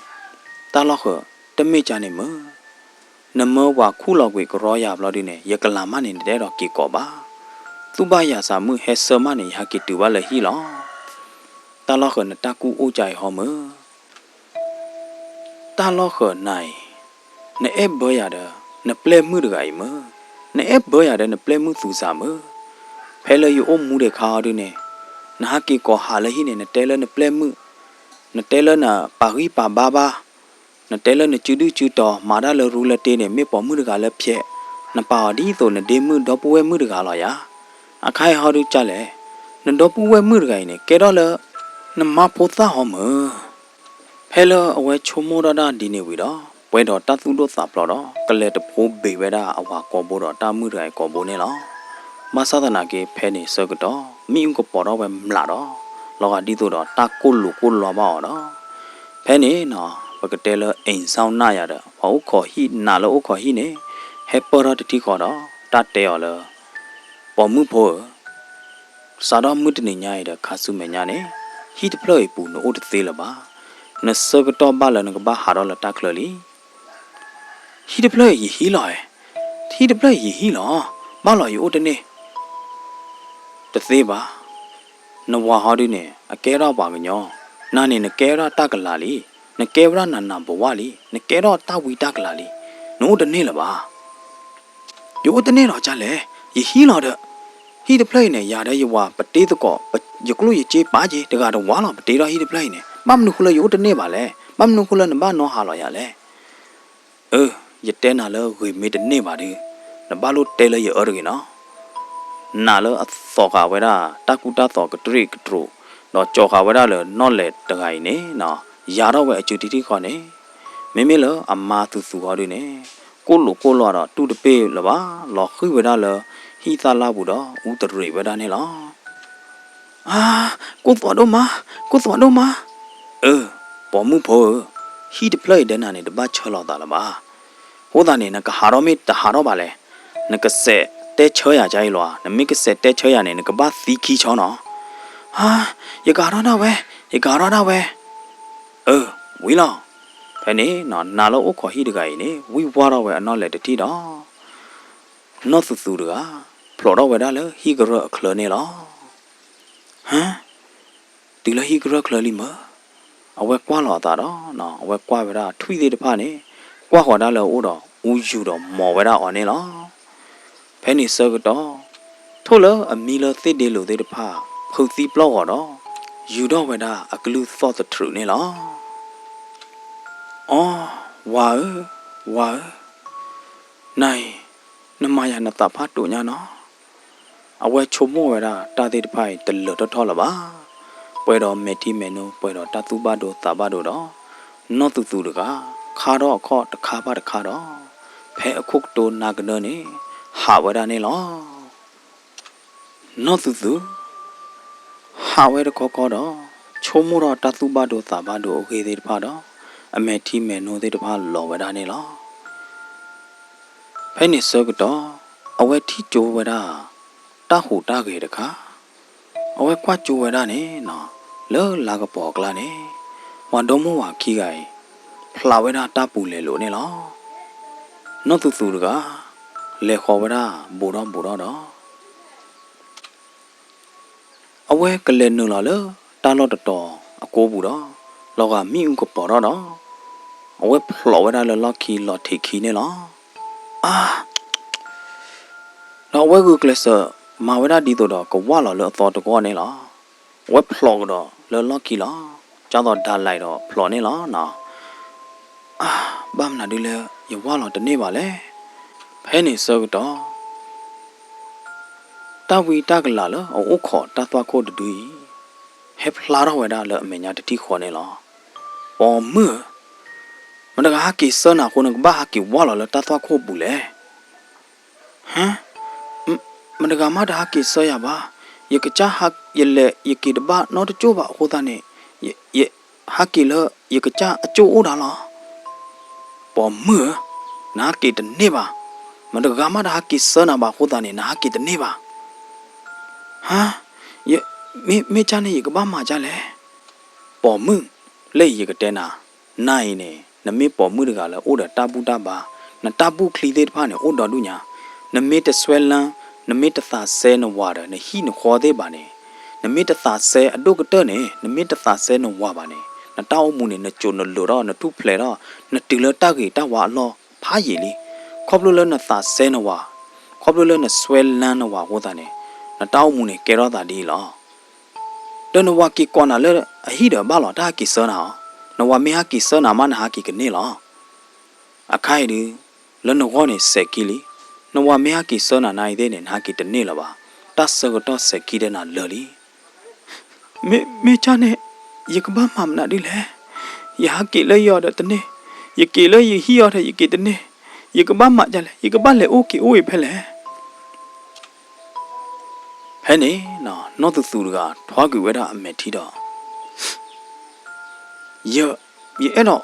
တၢ်လီၢ်ဃၢၤတမ့ၢ်ကၢ်န့ၣ်မုၢ်, နမၢပှၤခူၣ်လီၤကွံာ်ကရီယၤဘျီဒုန့ၣ် ယကလၤမးန့ၣ် နတအဲၣ်ဒိးက့ၤကိးဘၣ်. သူၣ်ဘၣ်ယၤစၢ်မုၣ်ဟဲဆှၢမးန့ၣ် ယဟးက့ၤတုၤဘၣ်လၢဟံၣ်လီၤ. တၢ်လီၢ်ဃၢၤနတၢ်ကူၣ်အိၣ်ကၢ်အံၤဟီမုၢ် တၢ်လီၢ်ဃၢၤနၤအံၤ, နအဲၣ်ဘၢယၤဒီး နပျဲၢ်မုၣ်တဂၤအံၤမုၢ်, နအဲၣ်ဘၢယၤဒီးနပျဲၢ်မုၣ်သူၣ်စၢ်မုၢ်, ဖဲလၢယအိၣ်မူဒံးခါဟီဒုန့ၣ်, နဟးက့ၤကိးဟးလၢဟံၣ်န့ၣ် နတဲလၢနပျဲၢ်မုၣ်, နတဲလၢနပာ်ဂံၢ်ပာ်ဘါဘၣ်, နတဲလၢနစုဒုၣ်စုတီၤမၤတၢ်လၢရူလၢတ့န့ၣ် မ့ၢ်ပိာ်မုၣ်တဂၤလၢဖျဲး, နပာ်အီၤဒ်သိးနဒ့မုၣ်ဒီပုၢ်ဝဲၢ်မုၣ်တဂၤလီၤယၤ. အခါအံၤဟီဒုကၢ်လဲၣ်, နဒီပုၢ်ဝဲၢ်မုၣ်တဂၤအံၤန့ၣ် ကဲထီၣ်လၢ နမါဖိသၣ်ဟီမုၢ် ဖဲလၢအဝဲဆိကမိၣ်ထီၣ်ဒၣ်ဒ်န့ၣ်ဝံၤဒီး ပှဲၤဒီးတၢ်သူၣ်ဒိၣ်သးဖျိးဒီး ကလဲၤတဖိဘ့ၣ်ဝဲဒၣ်အဝၤကိာ်ဘိဒီးတၢ်မုၣ်တဂၤအံၤကိာ်ဘိန့ၣ်လီၤ. ဘၣ်ဆၣ်သနာ်က့ ဖဲန့ၣ်ဆၢကတီၢ် မ့ၣ်အူကပီၤထီၣ်ဝဲမျးဒီး လီၤဂာ်ဒ်သိးဒီးတၢ်ကိၢ်လိာ်ကိၢ်လီဘၣ်အီၤဒီး ဖဲန့ၣ်နီၤ ပကတဲလၢ အိမ်စောင့် နာ်ယၤဒီး ပှၤအိၣ်ခိးဟံၣ် နာ်လၢအိၣ်ခိးဟံၣ်န့ၣ် ဟဲပၢၢ်ထီၣ်တထံၣ်ဃီဒီး တၢ်တဲအီၤလၢ ပိာ်မုၣ်ဖိဧၢ, စးထီၣ်မုၢ်တနံၤညါအံၤဒီးခါဆူမဲာ်ညါန့ၣ် ဟံၣ်တဖျၢၣ်အံၤပူၤ နအိၣ်တသ့လၢၤဘၣ်. နဆၢကတီၢ်ဘၣ်လၢနကဘၣ်ဟးထီၣ်လၢတၢ်ချၢလံ. ဟံၣ်တဖျၢၣ်အံၤယဟံးလီၤဧါ. ဟံၣ်တဖျၢၣ်အံၤယဟံးလီၤ. ဘၣ်လီၤယအိၣ်တန့ၢ် တသ့ဘၣ်. နဝၤဟီဒုန့ၣ် အကဲထီၣ်ပှၤကညီ, နၤန့ၣ်နကဲထီၣ်တၢ်ကလၤလံ. နကဲဝဲဒၣ်နၤနၤဘဝလံ. နကဲထီၣ်တၢ်ဝံတၢ်ကလၤလံ. နအိၣ်တန့ၢ်လၢၤဘၣ်. ယအိၣ်တန့ၢ်လီၤကၢ်လဲၣ်, ယဟံးလီၤဒီး ဟံၣ်တဖျၢၣ်အံၤန့ၣ် ယၤဒီးယဝၤပတ့သကိး ယကျိၣ်ယစ့ပာ်က့ၤ တဂၤတဝါလီၤ ပတ့ထီၣ်ဟံၣ်တဖျၢၣ်အံၤန့ၣ် ဘၣ်မနုၤဃိလၢယအိၣ်တန့ၢ်ဘၣ်လဲၣ်, ဘၣ်မနုၤဃိလၢနဘၣ်နီဟးလီၤယၤလဲၣ်. အၢ ယတဲနၤလၢဂ့ၤမ့ၢ်တန့ၢ်ဘၣ်ဒီး နဘၣ်လိၣ်တဲလၢယအၢတဂ့ၤနီၤ. နာ်လၢအသိးဃာ်ဝဲဒၣ် တၢ်ကူတၢ်သိးကတြံးကတြူး ဒီးကၠီၤဃာ်ဝဲဒၣ်လၢနီၣ်လဲၣ်တဂၤအံၤန့ၣ်နီၤ ယၤထီၣ်ဝဲအစုတထံၣ်ဃီန့ၣ် မ့မ့ၢ်လၢအမါသူသူဟီဒုန့ၣ် ကိၢ်လိာ်ကိၢ်လီဒီးတူၢ်တပ့ၢ်လၢၤဘၣ် လီၤဃံၤဝဲဒၣ်လၢဟံၣ်သၣ်လၣ်ပူၤဒီးအူတရံးဝဲဒၣ်န့ၣ်လီၤ. အါ, ကိၢ်သွးဒိၣ်မး, ကိၢ်သွးဒိၣ်မး. အၢ, ပိာ်မုၣ်ဖိဧၢ, ဟံၣ်တဖျၢၣ်အံၤဒဲးနၤန့ၣ် တဘၣ်ဆၢလီၤသးလၢၤဘၣ်. အဃိသတးန့ၣ် နကဟးထီၣ်မ့ၢ်တဟးထီၣ်ဘၣ်လဲၣ်. နကစဲးတဲဆၢယၤကအံၤလီၤဧါ. နမ့ၢ်ကစဲးတဲဆၢယၤန့ၣ် နကဘၣ်သံခံဆီနီၤ. အါ, ယကဟးထီၣ်ဒၣ်ဝဲ, ယကဟးထီၣ်ဒၣ်ဝဲ. အၢ, ဝံၤလီၤ. ဖဲန့ၣ်နီၤ နာ်လၢအိၣ်ခိးဟံၣ်တဂၤအံၤန့ၣ် ဝံၢ်ဝါထီၣ်ဝဲအနီၣ်လဲၣ်တထံၣ်ဒီး နီၢ်သူသူတဂၤ ဖျိးထီၣ်ဝဲဒၣ်လၢဟံၣ်ကရၢၢ်အချၢန့ၣ်လီၤ. ဟါ, တုၤလၢဟံၣ်ကရၢၢ်ချၢလံမၢ်. အဝဲကွၢ်လီၤအသးဒီး အဝဲကွၢ်ဝဲဒၣ်ထွံၣ်သ့ၣ်တဖၣ်န့ၣ် ကွၢ်ဃီၤဒၣ်လၢအအိၣ်ဒီး အူယူၤဒီးမိာ်ဝဲဒၣ်အီၤန့ၣ်လီၤ. ဖဲန့ၣ်ဆၢကတီၢ် ထိၣ်လၢအမံလၢသ့ၣ်ဒ့လိၤသ့ၣ်တဖၣ် ဖုးသံပျီၢ်ဂီၤဒီး ယူၤထီၣ်ဝဲဒၣ်အကလုၢ်သီၣ်သထြုးန့ၣ်လီၤ. အိ, ဝၤဧၢ, ဝၤဧၢ, နၤအံၤ နမၤယၤနသးဖးဒိၣ်ညါနီၤ. အဝဲဆိကမိၣ်ဝဲဒၣ်တၢ်သ့ၣ်တဖၣ်အံၤတလၢာ်ထီၣ်ထီၣ်လၢၤဘၣ်. ပှဲၤဒီးမဲာ်ထံမဲာ်နိ ပှဲၤဒီးတၢ်သူၣ်ဘၣ်ဒိသးဘၣ်ဒိဒီး နီၢ်သူသူတဂၤ ခါထီၣ်အခီၣ်တခါဘၣ်တခါဒီး ဖဲအခိၣ်ကတိၤနါကနၢန့ၣ် ဟးဝဲဒၣ်န့ၣ်လီၤ. နီၢ်သူသူ ဟးဝဲတခီခီဒီး ဆိကမိၣ်ထီၣ်တၢ်သူၣ်ဘၣ်ဒိသးဘၣ်ဒိအဂ့ၢ်သ့ၣ်တဖၣ်ဒီး အမဲာ်ထံမဲာ်နိသ့ၣ်တဖၣ်လီၤဝဲဒၣ်န့ၣ်လီၤ. ဖဲန့ၣ်ဆၢကတီၢ် အဝဲထံၣ်ကၠိဝဲဒၣ် တၢ်ဟူးတၢ်ဂဲၤတခါ, အဝဲကွၢ်ကၠိဝဲဒၣ်န့ၣ်နီၤ လၢလါကပီၤအကျါန့ၣ် ပှၤဒီမါဝၤခံဂၤအံၤ ဖျးဝဲဒၣ်တၢ်ပူၤလဲၤလိာ်န့ၣ်လီၤ. နီၢ်သူသူတဂၤ လဲၤဃီၤဝဲဒၣ်ဘူးထီၣ်ဘူးထီၣ်ဒီး အဝဲကလဲၤနုာ်လီၤလၢတၢ်လီၢ်တတီၤအကိပူၤဒီး လီၤဂာ်မ့ၣ်အူကပီၤထီၣ်ဒီး အဝဲဖျိးဝဲဒၣ်လၢလီၢ်ခံလီၤထံးခံန့ၣ်လီၤ. အါ ဒီးအဝဲဂုာ်ကျဲးစၢးမၤဝဲဒၣ်ဒ်သိးဒီးကဝၢ်လီၤလၢအသီတဂီၢ်န့ၣ်လီၤ. အဝဲဖျိးကဒီးလၢလီၢ်ခံလီၤ. ကၢ်သိးဒၣ်လဲာ်ဒီးဖျိးန့ၣ်လီၤနီၤ. အါ ဘၣ်မနုၤဒ်လဲၣ် ယဝၢ်လီၤတန့ၢ်ဘၣ်လဲၣ်. ဖဲန့ၣ်ဆၢကတီၢ် တၢ်ဝံတၢ်ကလၤလၢအအိၣ်ခိးတၢ်သွၣ်ခိၣ်တဒုအံၤ ဟဲဖျါထီၣ်ဝဲဒၣ်လၢအမဲာ်ညါတထံၣ်ဃီန့ၣ်လီၤ. ပိာ်မုၣ်ဧၢ, မတၤတဂၤဟးက့ၤဆှၢနၤအဃိ နကဘၣ်ဟးက့ၤဝၢ်လီၤလၢတၢ်သွၣ်ခိၣ်အပူၤလဲၣ်. ဟါ, မတၤတဂၤမးတဟးက့ၤဆှၢယၤဘၣ်. ယကစၢ်ဟး, ယလဲၤယက့ၤတဘၣ်နီတကၠိၢ်ဘၣ်အဃိသတးန့ၣ်, ယ, ယဟးက့ၤလၢယကစၢ်အကၠိၢ်အိၣ်ဒၣ်လီၤ. ပိာ်မုၣ်ဧၢ, နဟးက့ၤတန့ၢ်ဘၣ်. မတၤတဂၤမးတဟးက့ၤဆှၢနၤဘၣ်အဃိသတးန့ၣ် နဟးက့ၤတန့ၢ်ဘၣ်. ဟါ, ယ, မ့ၢ်, မ့ၢ်ကၢ်န့ၣ် ယကဘၣ်မၤဒ်လဲၣ်. ပိာ်မုၣ်, လၢအံၤယကတဲနၤ, နၤအံၤန့ၣ် နမ့ၢ်ပိာ်မုၣ်တဂၤလၢအိၣ်ဒီးတၢ်ဘူၣ်တၢ်ဘါ, နတၢ်ဘူၣ်ချံသ့ၣ်တဖၣ်န့ၣ် အိၣ်ဒီဒူၣ်ညါ, နမ့ၢ်တစွဲလၢ, နမ့ၢ်တသးစဲနဝၤဒီးနဟံၣ်နဃီသ့ၣ်ဘၣ်န့ၣ်, နမ့ၢ်တသးစဲအဒိၣ်ကတၢၢ်န့ၣ်, နမ့ၢ်တသးစဲနဝၤဘၣ်န့ၣ်, နတၢ်အိၣ်မူန့ၣ် နစိၤနလိၤထီၣ် နထူၣ်ဖျဲးထီၣ် နတုၤလၢတၢ်ဂ့ၤတၢ်ဝါအလီၢ်ဖးယံာ်လံ. ခီဖျိလၢနသးစဲနဝၤ, ခီဖျိလၢနစွဲလၢနဝၤအဃိသတးန့ၣ်, နတၢ်အိၣ်မူန့ၣ်ကဲထီၣ်သးဒ်အံၤလီၤ. ဒီးနဝၤက့ၤကိးနၤလၢအဟံၣ်ဒီးဘၣ်လီၤ တၢ်ဟးက့ၤဆှၢနၤအီၤ, နဝၤမ့ၢ်ဟးက့ၤဆှၢနၤမး နဟးက့ၤကန့ၢ်လီၤ. အခါအံၤဒုး, လၢနဂီၢ်န့ၣ်စဲးခံလံ. နဝၤမ့ၢ်ဟးက့ၤဆှၢနၤနၤအံၤသ့ၣ်န့ၣ် နဟးက့ၤတန့ၢ်လၢၤဘၣ်. တၢ်ဆၢကတီၢ်စဲးခံဒီးနၤလၢာ်လံ. မ့ၢ်, မ့ၢ်ကၢ်န့ၣ်, ယကဘၣ်မၤမနုၤဒ်လဲၣ်. ယဟးက့ၤလၢယအီၤဒီးတန့ၢ်, ယက့ၤလၢယဟံၣ်အီၤဒီးယက့ၤတန့ၢ်, ယကဘၣ်မၤဒ်လဲၣ်, ယကဘၣ်လဲၤအိၣ်က့ၤအိၣ်အံၤဖဲလဲၣ်. ဖဲန့ၣ်, နီၢ်သူသူတဂၤ ထွါကွံာ်ဝဲဒၣ်အမဲာ်ထံဒီး, ယ, ယအဲၣ်ဒိး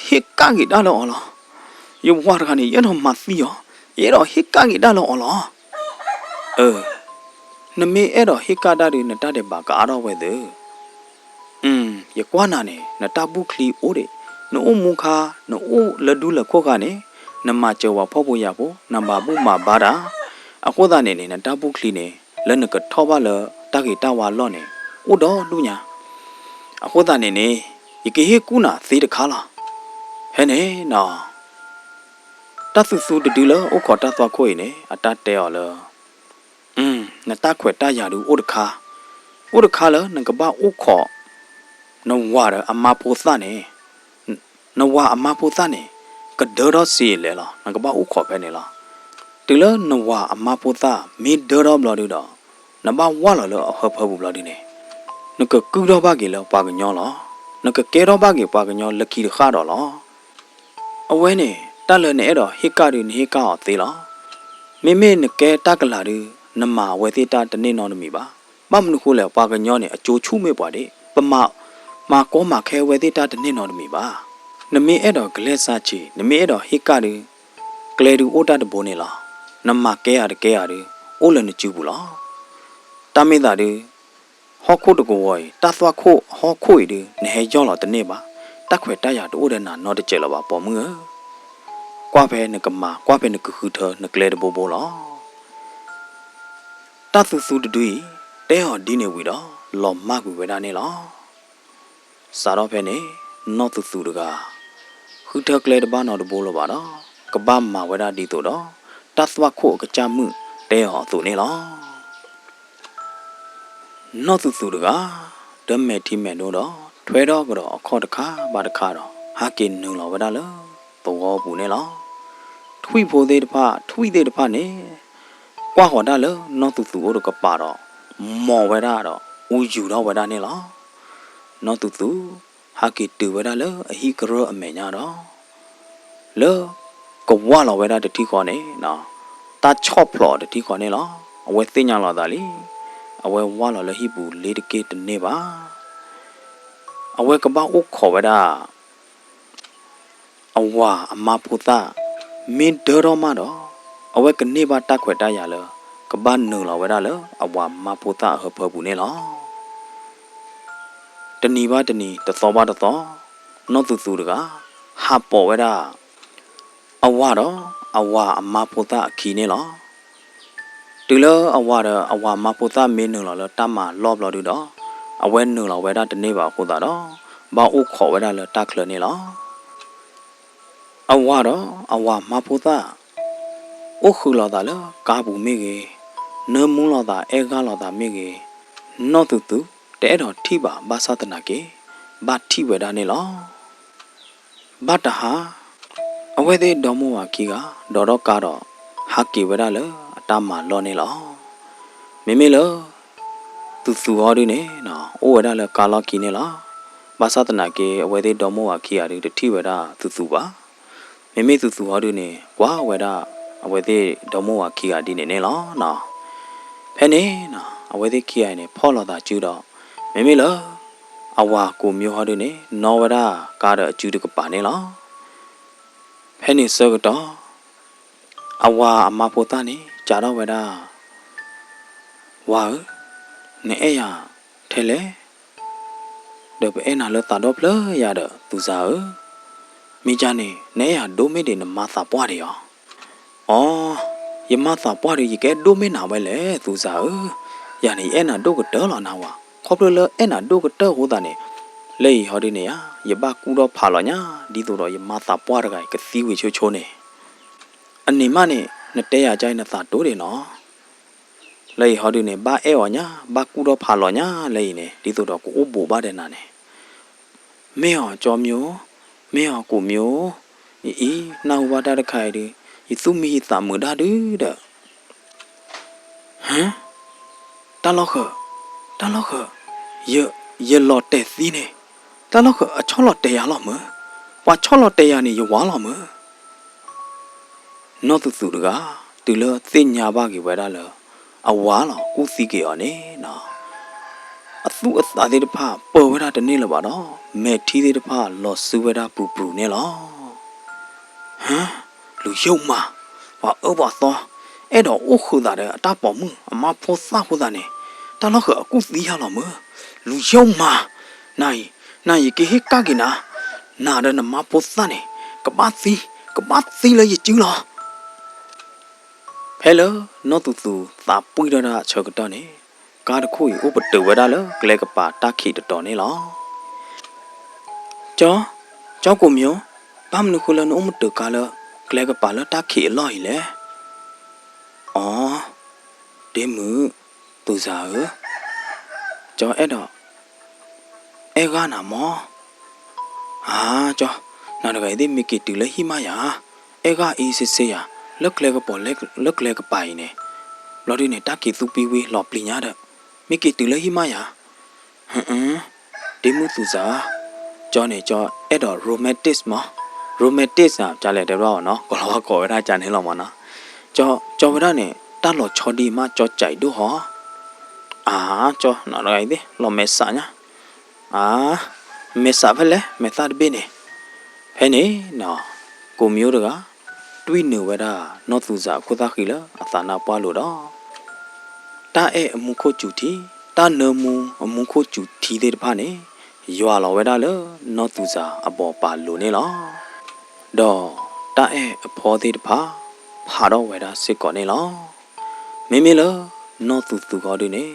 ဟ့ၣ်ကၣ်က့ၤတၢ်လၢအီၤလီၤ. ယဝၤတဂၤန့ၣ် ယအဲၣ်ဒိးမၤသံအီၤ, ယအဲၣ်ဒိးဟ့ၣ်ကၣ်က့ၤတၢ်လၢအီၤလီၤ. အၢ, နမ့ၢ်အဲၣ်ဒိးဟ့ၣ်ကၣ်တၢ်ဒီး နတၢ်ဒဲးဘးကအါထီၣ်ဝဲသ့ၣ်. အ, ယကွၢ်နၤန့ၣ် နတၢ်ဘူၣ်ချံအိၣ်ဒံး, နအိၣ်မူခါ, နအိၣ်လၢဒူလၢၢ်ခိၣ်ဃာ်န့ၣ်, နမၤစၢၤဝဲဖှီၣ်ဖိယာ်ဖိ, နမၤဘူၣ်မၤဘါတၢ်, အဃိသတးန့ၣ်န့ၣ် နတၢ်ဘူၣ်ချံန့ၣ် လၢနကထီၣ်ဘၣ်လၢတၢ်ဂ့ၤတၢ်ဝါအလီၢ်န့ၣ် အိၣ်ဒီဒူၣ်ညါ. အဃိသတးန့ၣ်န့ၣ် ယကဟ့ၣ်ကူၣ်နၤသ့တခါလီၤ. ဖဲန့ၣ်နီၤ တၢ်သူသူတဒုလၢအိၣ်ခိးတၢ်သွၣ်ခိၣ်အံၤန့ၣ် အတၢ်တဲအီၤလၢ နတၢ်ခွဲးတၢ်ယာ်ဒုးအိၣ်တခါ, အိၣ်တခါလၢနကဘၣ်အိၣ်ခိး နဝၤဒီးအမါဖိသၣ်န့ၣ်, နဝၤအမါဖိသၣ်န့ၣ် ကဒၢထီၣ်စ့လဲၣ်လီၤ. နကဘၣ်အိၣ်ခိးဖဲန့ၣ်လီၤ. တုၤလၢနဝၤအမါဖိသၣ်မ့ၢ်ဒၢထီၣ်ဘျီဒုဒီး နဘၣ်ဝၢ်လီၤလၢအဟၢဖၢပူၤဘျီဒုန့ၣ် နကကုၢ်ထီၣ်ဘၣ်က့ၤလၢပှၤကညီလီၤ. နကကဲထီၣ်ဘၣ်က့ၤပှၤကညီလၢခံတဃၣ်ဒီးလီၤ. အဝဲန့ၣ် တၢ်လၢနအဲၣ်ဒိးဟ့ၣ်ကၣ်ဒုး နဟ့ၣ်ကၣ်အီၤသ့လီၤ. မ့မ့ၢ်နကဲတၢ်ကလၤဒုး နမၤအဝဲသ့ၣ်တၢ်တန့ၢ်နီတမံၤဘၣ်. ဘၣ်မနုၤဃိလဲၣ် ပှၤကညီန့ၣ် အကၠိဆူၣ်မ့ၢ်ပှၤဒၣ် ပမၤ, မၤကီမၤခဲအဝဲသ့ၣ်တၢ်တန့ၢ်နီတမံၤဘၣ်. နမ့ၢ်အဲၣ်ဒိးကလဲၤစၢ်ဆံး နမ့ၢ်အဲၣ်ဒိးဟ့ၣ်ကၣ်ဒုး ကျဲဒုးအိၣ်တၢ်တဘိန့ၣ်လီၤ. နမၤကဲယၤတကဲယၤဒုး အိၣ်လၢနစုပူၤလီၤ. တၢ်မ့ၢ်သးဒုး ဟီၣ်ခိၣ်တကဝီၤအံၤ တၢ်သွၣ်ခိၣ်အဟီၣ်ခိၣ်အံၤဒုး နဟဲယီၢ်လီၤတန့ၢ်ဘၣ်. တၢ်ခွဲးတၢ်ယာ်တအိၣ်ဒီးနၤနီတစဲးလၢၤဘၣ် ပိာ်မုၣ်ဧၢ. ကွၢ်ဖဲနကမၤ ကွၢ်ဖဲနကဃုထၢနကျဲတဘိဘိလီၤ. တၢ်သူသူတဒုအံၤ တဲအီၤဒ်န့ၣ်ဝံၤဒီး လီၤမၢ်ကွံာ်ဝဲဒၣ်န့ၣ်လီၤ. စးထီၣ်ဖဲန့ၣ် နီၢ်သူသူတဂၤ ဃုထၢကျဲတဘၣ်နီတဘိလၢၤဘၣ်ဒီး ကဘၣ်မၤဝဲဒၣ်ဒ်သိးဒီး တၢ်သွၣ်ခိၣ်အကစၢ်မုၣ်တဲအီၤအသိးန့ၣ်လီၤ. နီၢ်သူသူတဂၤ ဒီးမဲာ်ထံမဲာ်နိဒီး ထွဲထီၣ်ကဒီးအခီၣ်တခါဘၣ်တခါဒီး ဟးက့ၤနုာ်လီၤဝဲဒၣ်လၢသဝီပူၤန့ၣ်လီၤ. ထွံၣ်ဖိသ့ၣ်တဖၣ် ထွံၣ်သ့ၣ်တဖၣ်န့ၣ် ကွၢ်ဃီၤတၢ်လၢနီၢ်သူသူအိၣ်တကပၤဒီး မိာ်ဝဲဒၣ်ဒီး အူယူၤထီၣ်ဝဲဒၣ်န့ၣ်လီၤ. နီၢ်သူသူ ဟးက့ၤတုၤဝဲဒၣ်လၢအဟံၣ်ကရၢၢ်အမဲာ်ညါဒီး လၢကဝၢ်လီၤဝဲဒၣ်တထံၣ်ဃီန့ၣ်, တၢ်ဆီၣ်ဖျိးတထံၣ်ဃီန့ၣ်လီၤ. အဝဲသ့ၣ်ညါလီၤသးလံ, အဝဲဝၢ်လီၤလၢဟံၣ်ပူၤလ့ၤတက့ၢ်တန့ၢ်ဘၣ်. အဝဲကဘၣ်အိၣ်ခိးဝဲဒၣ် အဝၤအမါဖိသၣ် မ့ၢ်ဒၢထီၣ်မးဒီး အဝဲကန့ၢ်ဘၣ်တၢ်ခွဲးတၢ်ယာ်လၢ ကဘၣ်နုာ်လီၤဝဲဒၣ်လၢအဝၤမါဖိသၣ်အဟၢဖၢပူၤန့ၣ်လီၤ. တနံၤဘၣ်တနံၤ တသီဘၣ်တသီ, နီၢ်သူသူတဂၤ ဟးပိာ်ဝဲဒၣ် အဝၤဒီးအဝၤအမါဖိသၣ်အခံန့ၣ်လီၤ. တုၤလၢအဝၤဒီးအဝၤမါဖိသၣ်မ့ၢ်နုာ်လီၤလၢတၢ်မၤလီၢ်ဘျီဒုဒီး အဝဲနုာ်လီၤဝဲဒၣ်တန့ၢ်ဘၣ်အဃိသတးဒီး ဘၣ်အိၣ်ခိးဝဲဒၣ်လၢတၢ်ချၢန့ၣ်လီၤ. အဝၤဒီးအဝၤမါဖိသၣ် အိၣ်ဃုာ်လိာ်သးလၢကါပူၤမ့ၢ်ဂ့ၤ, နၢမူလိာ်သးအဲၣ်ဂၢ်လိာ်သးမ့ၢ်ဂ့ၤ, နီၢ်သူသူ တအဲၣ်ဒိးထံၣ်ဘၣ်ဘၣ်ဆၣ်သနာ်က့ ဘၣ်ထံၣ်ဝဲဒၣ်န့ၣ်လီၤ. ဘၣ်တဟါ အဝဲသ့ၣ်ဒီမါဝၤခံဂၤ ဒိးထီၣ်ကါဒီး ဟးက့ၤဝဲဒၣ်လၢအတၢ်မၤလီၢ်န့ၣ်လီၤ. မ့မ့ၢ်လၢ သူသူဟီဒုန့ၣ် အိၣ်ဝဲဒၣ်လၢကါလီၢ်ခံန့ၣ်လီၤ. ဘၣ်ဆၣ်သနာ်က့ အဝဲသ့ၣ်ဒီမါဝၤခံဂၤဒု တထံၣ်ဝဲဒၣ်သူသူဘၣ်. မ့မ့ၢ်သူသူဟီဒုန့ၣ် ကွၢ်ဝဲဒၣ်အဝဲသ့ၣ်ဒီမါဝၤခံဂၤဒ်န့ၣ်န့ၣ်လီၤ. ဖဲန့ၣ် အဝဲသ့ၣ်ခံဂၤအံၤန့ၣ် ဖီၣ်လိာ်သးစုဒီး မ့မ့ၢ်လၢ အဝၤကိးမၠိဟီဒုန့ၣ် နီၣ်ဝဲဒၣ်ကါဒီးအစုတကပၤန့ၣ်လီၤ. ဖဲန့ၣ်ဆၢကတီၢ် အဝၤအမါဖိသၣ်န့ၣ် စံးထီၣ်ဝဲဒၣ် ဝၤဧၢ, နအဲၣ်ယၤထဲလဲၣ်, ဒီးပအဲၣ်နၤလၢသးဒီဖျၢၣ်ယၤဒီး သူစၤဧၢ, မ့ၢ်ကန့ၣ် နအဲၣ်ယၤဒိၣ်မ့ၢ်ဒံးနမါသးပှၢ်ဒံးဧါ. အိ, ယမါသးပှၢ်ဒီး ယကအဲၣ်ဒိၣ်မ့ၢ်နၤဝဲလဲၣ် သူစၤဧၢ, ယၤန့ၣ် ယအဲၣ်နၤဒိၣ်ကတၢၢ်လီၤနၤဝၤ, ခီဖျိလၢအဲၣ်နၤဒိၣ်ကတၢၢ်အဃိသတးန့ၣ်, လၢအံၤဟီဒုန့ၣ်ဧါ ယဘၣ်ကူၣ်ထီၣ်ဖးလီၤညါ ဒ်သိးဒီးယမါသးပှၢ်တဂၤအံၤ ကသံဝံၤဆိဆိန့ၣ်, အန့ၣ်မးန့ၣ် နတဲယၤကအံၤ နသးတိၤဒံးနီၤ လၢအံၤဟီဒုန့ၣ် ဘၣ်အဲၣ်အီၤညါ ဘၣ်ကူၣ်ထီၣ်ဖးလီၤညါလၢအံၤန့ၣ် ဒ်သိးဒီးကအိၣ်ဘူးဘၣ်ဒီးနၤန့ၣ်, မ့ၢ်အီၤကၠီမၠိ, မ့ၢ်အီၤကိးမၠိ, ယအံၤ နၢ်ဟူဘၣ်တၢ်တခါအံၤဒု, ယသူၣ်မံယသးမုာ်ဒၣ်ဒုဒီး ဟၢ, တၢ်လီၢ်ဃၢၤ, တၢ်လီၢ်ဃၢၤ, ယ, ယလီၤတဲာ်သံန့ၣ်, တၢ်လီၢ်ဃၢၤ အဆီၣ်လီၤတဲာ်ယၤလီၤမၢ်, ပှၤဆီၣ်လီၤတဲာ်ယၤန့ၣ် ယဝၤလီၤမၢ်. နီၢ်သူသူတဂၤ တုၤလၢသ့ၣ်ညါဘၣ်က့ၤဝဲဒၣ်လၢ အဝၤလီၤ ကူၣ်သံက့ၤအီၤန့ၣ်နီၤ, အသူၣ်အသးသ့ၣ်တဖၣ်ပၢၤဝဲဒၣ်တန့ၢ်လၢၤဘၣ်ဒီး မဲာ်ထံသ့ၣ်တဖၣ်လီၤစုဝဲဒၣ်ပူၤပူၤန့ၣ်လီၤ. ဟၢ, လူၤယိာ်မး, ပှၤအၢပှၤသီ အဲၣ်ဒိးအိၣ်ဃုာ်သးဒီးအတၢ်ပိာ်မုၣ်အမါဖိသၣ်အဃိသတးန့ၣ်, တၢ်လီၢ်ဃၢၤအကူၣ်သံယၤလီၤမၢ်, လူၤယိာ်မး, နၤအံၤ, နၤအံၤ ယကဟ့ၣ်ကဒါက့ၤနၤ, နၤဒီးနမါဖိသၣ်န့ၣ် ကဘၣ်သံ, ကဘၣ်သံလၢယစုလီၤ. ဖဲလၢနီၢ်သူသူသးပှံၢ်ထီၣ်ဒၣ်အဆၢကတီၢ်န့ၣ်, ကါတခိၣ်အံၤအိၣ်ပတုာ်ဝဲဒၣ်လၢကျဲကပၤတၢ်ခံးတတီၤန့ၣ်လီၤ. ကၠီ, ကၠီကိးမၠိ, ဘၣ်မနုၤဃိလၢနအိၣ်မုာ်တၢၤကါလၢကျဲကပၤလၢတၢ်ခံးအလီၢ်အံၤလဲၣ်. အိ, ဒ့မုၣ်, သူစၤဧၢ, ကၠီအဲၣ်ဒိး အဲၣ်ဂၢ်နၤမၢ်. အါ, ကၠီ, နၤတဂၤအံၤသ့ၣ် မ့ၢ်က့ၤတုၤလၢဟံၣ်မးယၤ, အဲၣ်ဂၢ်အံၤစ့စ့ယၤ, လၢကျဲကပၤ, လၢကျဲကပၤအံၤန့ၣ်, ဘျီဒုန့ၣ် တၢ်ခံးသူပံဝံၤလီၤပျံၤညါဒီး, မ့ၢ်က့ၤတုၤလၢဟံၣ်မးယၤ. ဟၢအၢ, ဒ့မုၣ်သူစၤ, ကၠီန့ၣ် ကၠီအဲၣ်ဒိး romantic မၢ်, romantic န့ၣ် ကလဲၤတဲဘၣ်အီၤနီၤ, ကိးလီၤဝဲကိးဝဲဒၣ်ကန့ၣ်လီၤမၢ်နီၤ. ကၠီဝဲဒၣ်န့ၣ် တၢ်လီၤဆီဒံးမး ကၠီကးဒိၣ်ဟီ. အါ, ကၠီ, နၤတဂၤအံၤသ့ၣ် လီၤမဲာ်ဆှးညါ. အါ, မဲာ်ဆှးဖဲလဲၣ် မဲာ်သၣ်တဘ့ၣ်န့ၣ်. ဖဲန့ၣ်နီၤ, ကိးမၠိတဂၤ တွံၢ်နုာ်ဝဲဒၣ်နီၢ်သူစၤအခိၣ်သၣ်ဃံလၢအသးနါပှၢ်လိၤဒီး, တၢ်အဲၣ်အမူခိၣ်စူၤထံ, တၢ်နၢမူအမူခိၣ်စူၤထံသ့ၣ်တဖၣ်န့ၣ် ယွၤလီၤဝဲဒၣ်လၢနီၢ်သူစၤအဘီပာ်လိၤန့ၣ်လီၤ. ဒီးတၢ်အဲၣ်အဖီသ့ၣ်တဖၣ် ဖးထီၣ်ဝဲဒၣ်စ့ၢ်ကီးန့ၣ်လီၤ. မ့မ့ၢ်လၢနီၢ်သူသူဃီဒုန့ၣ်,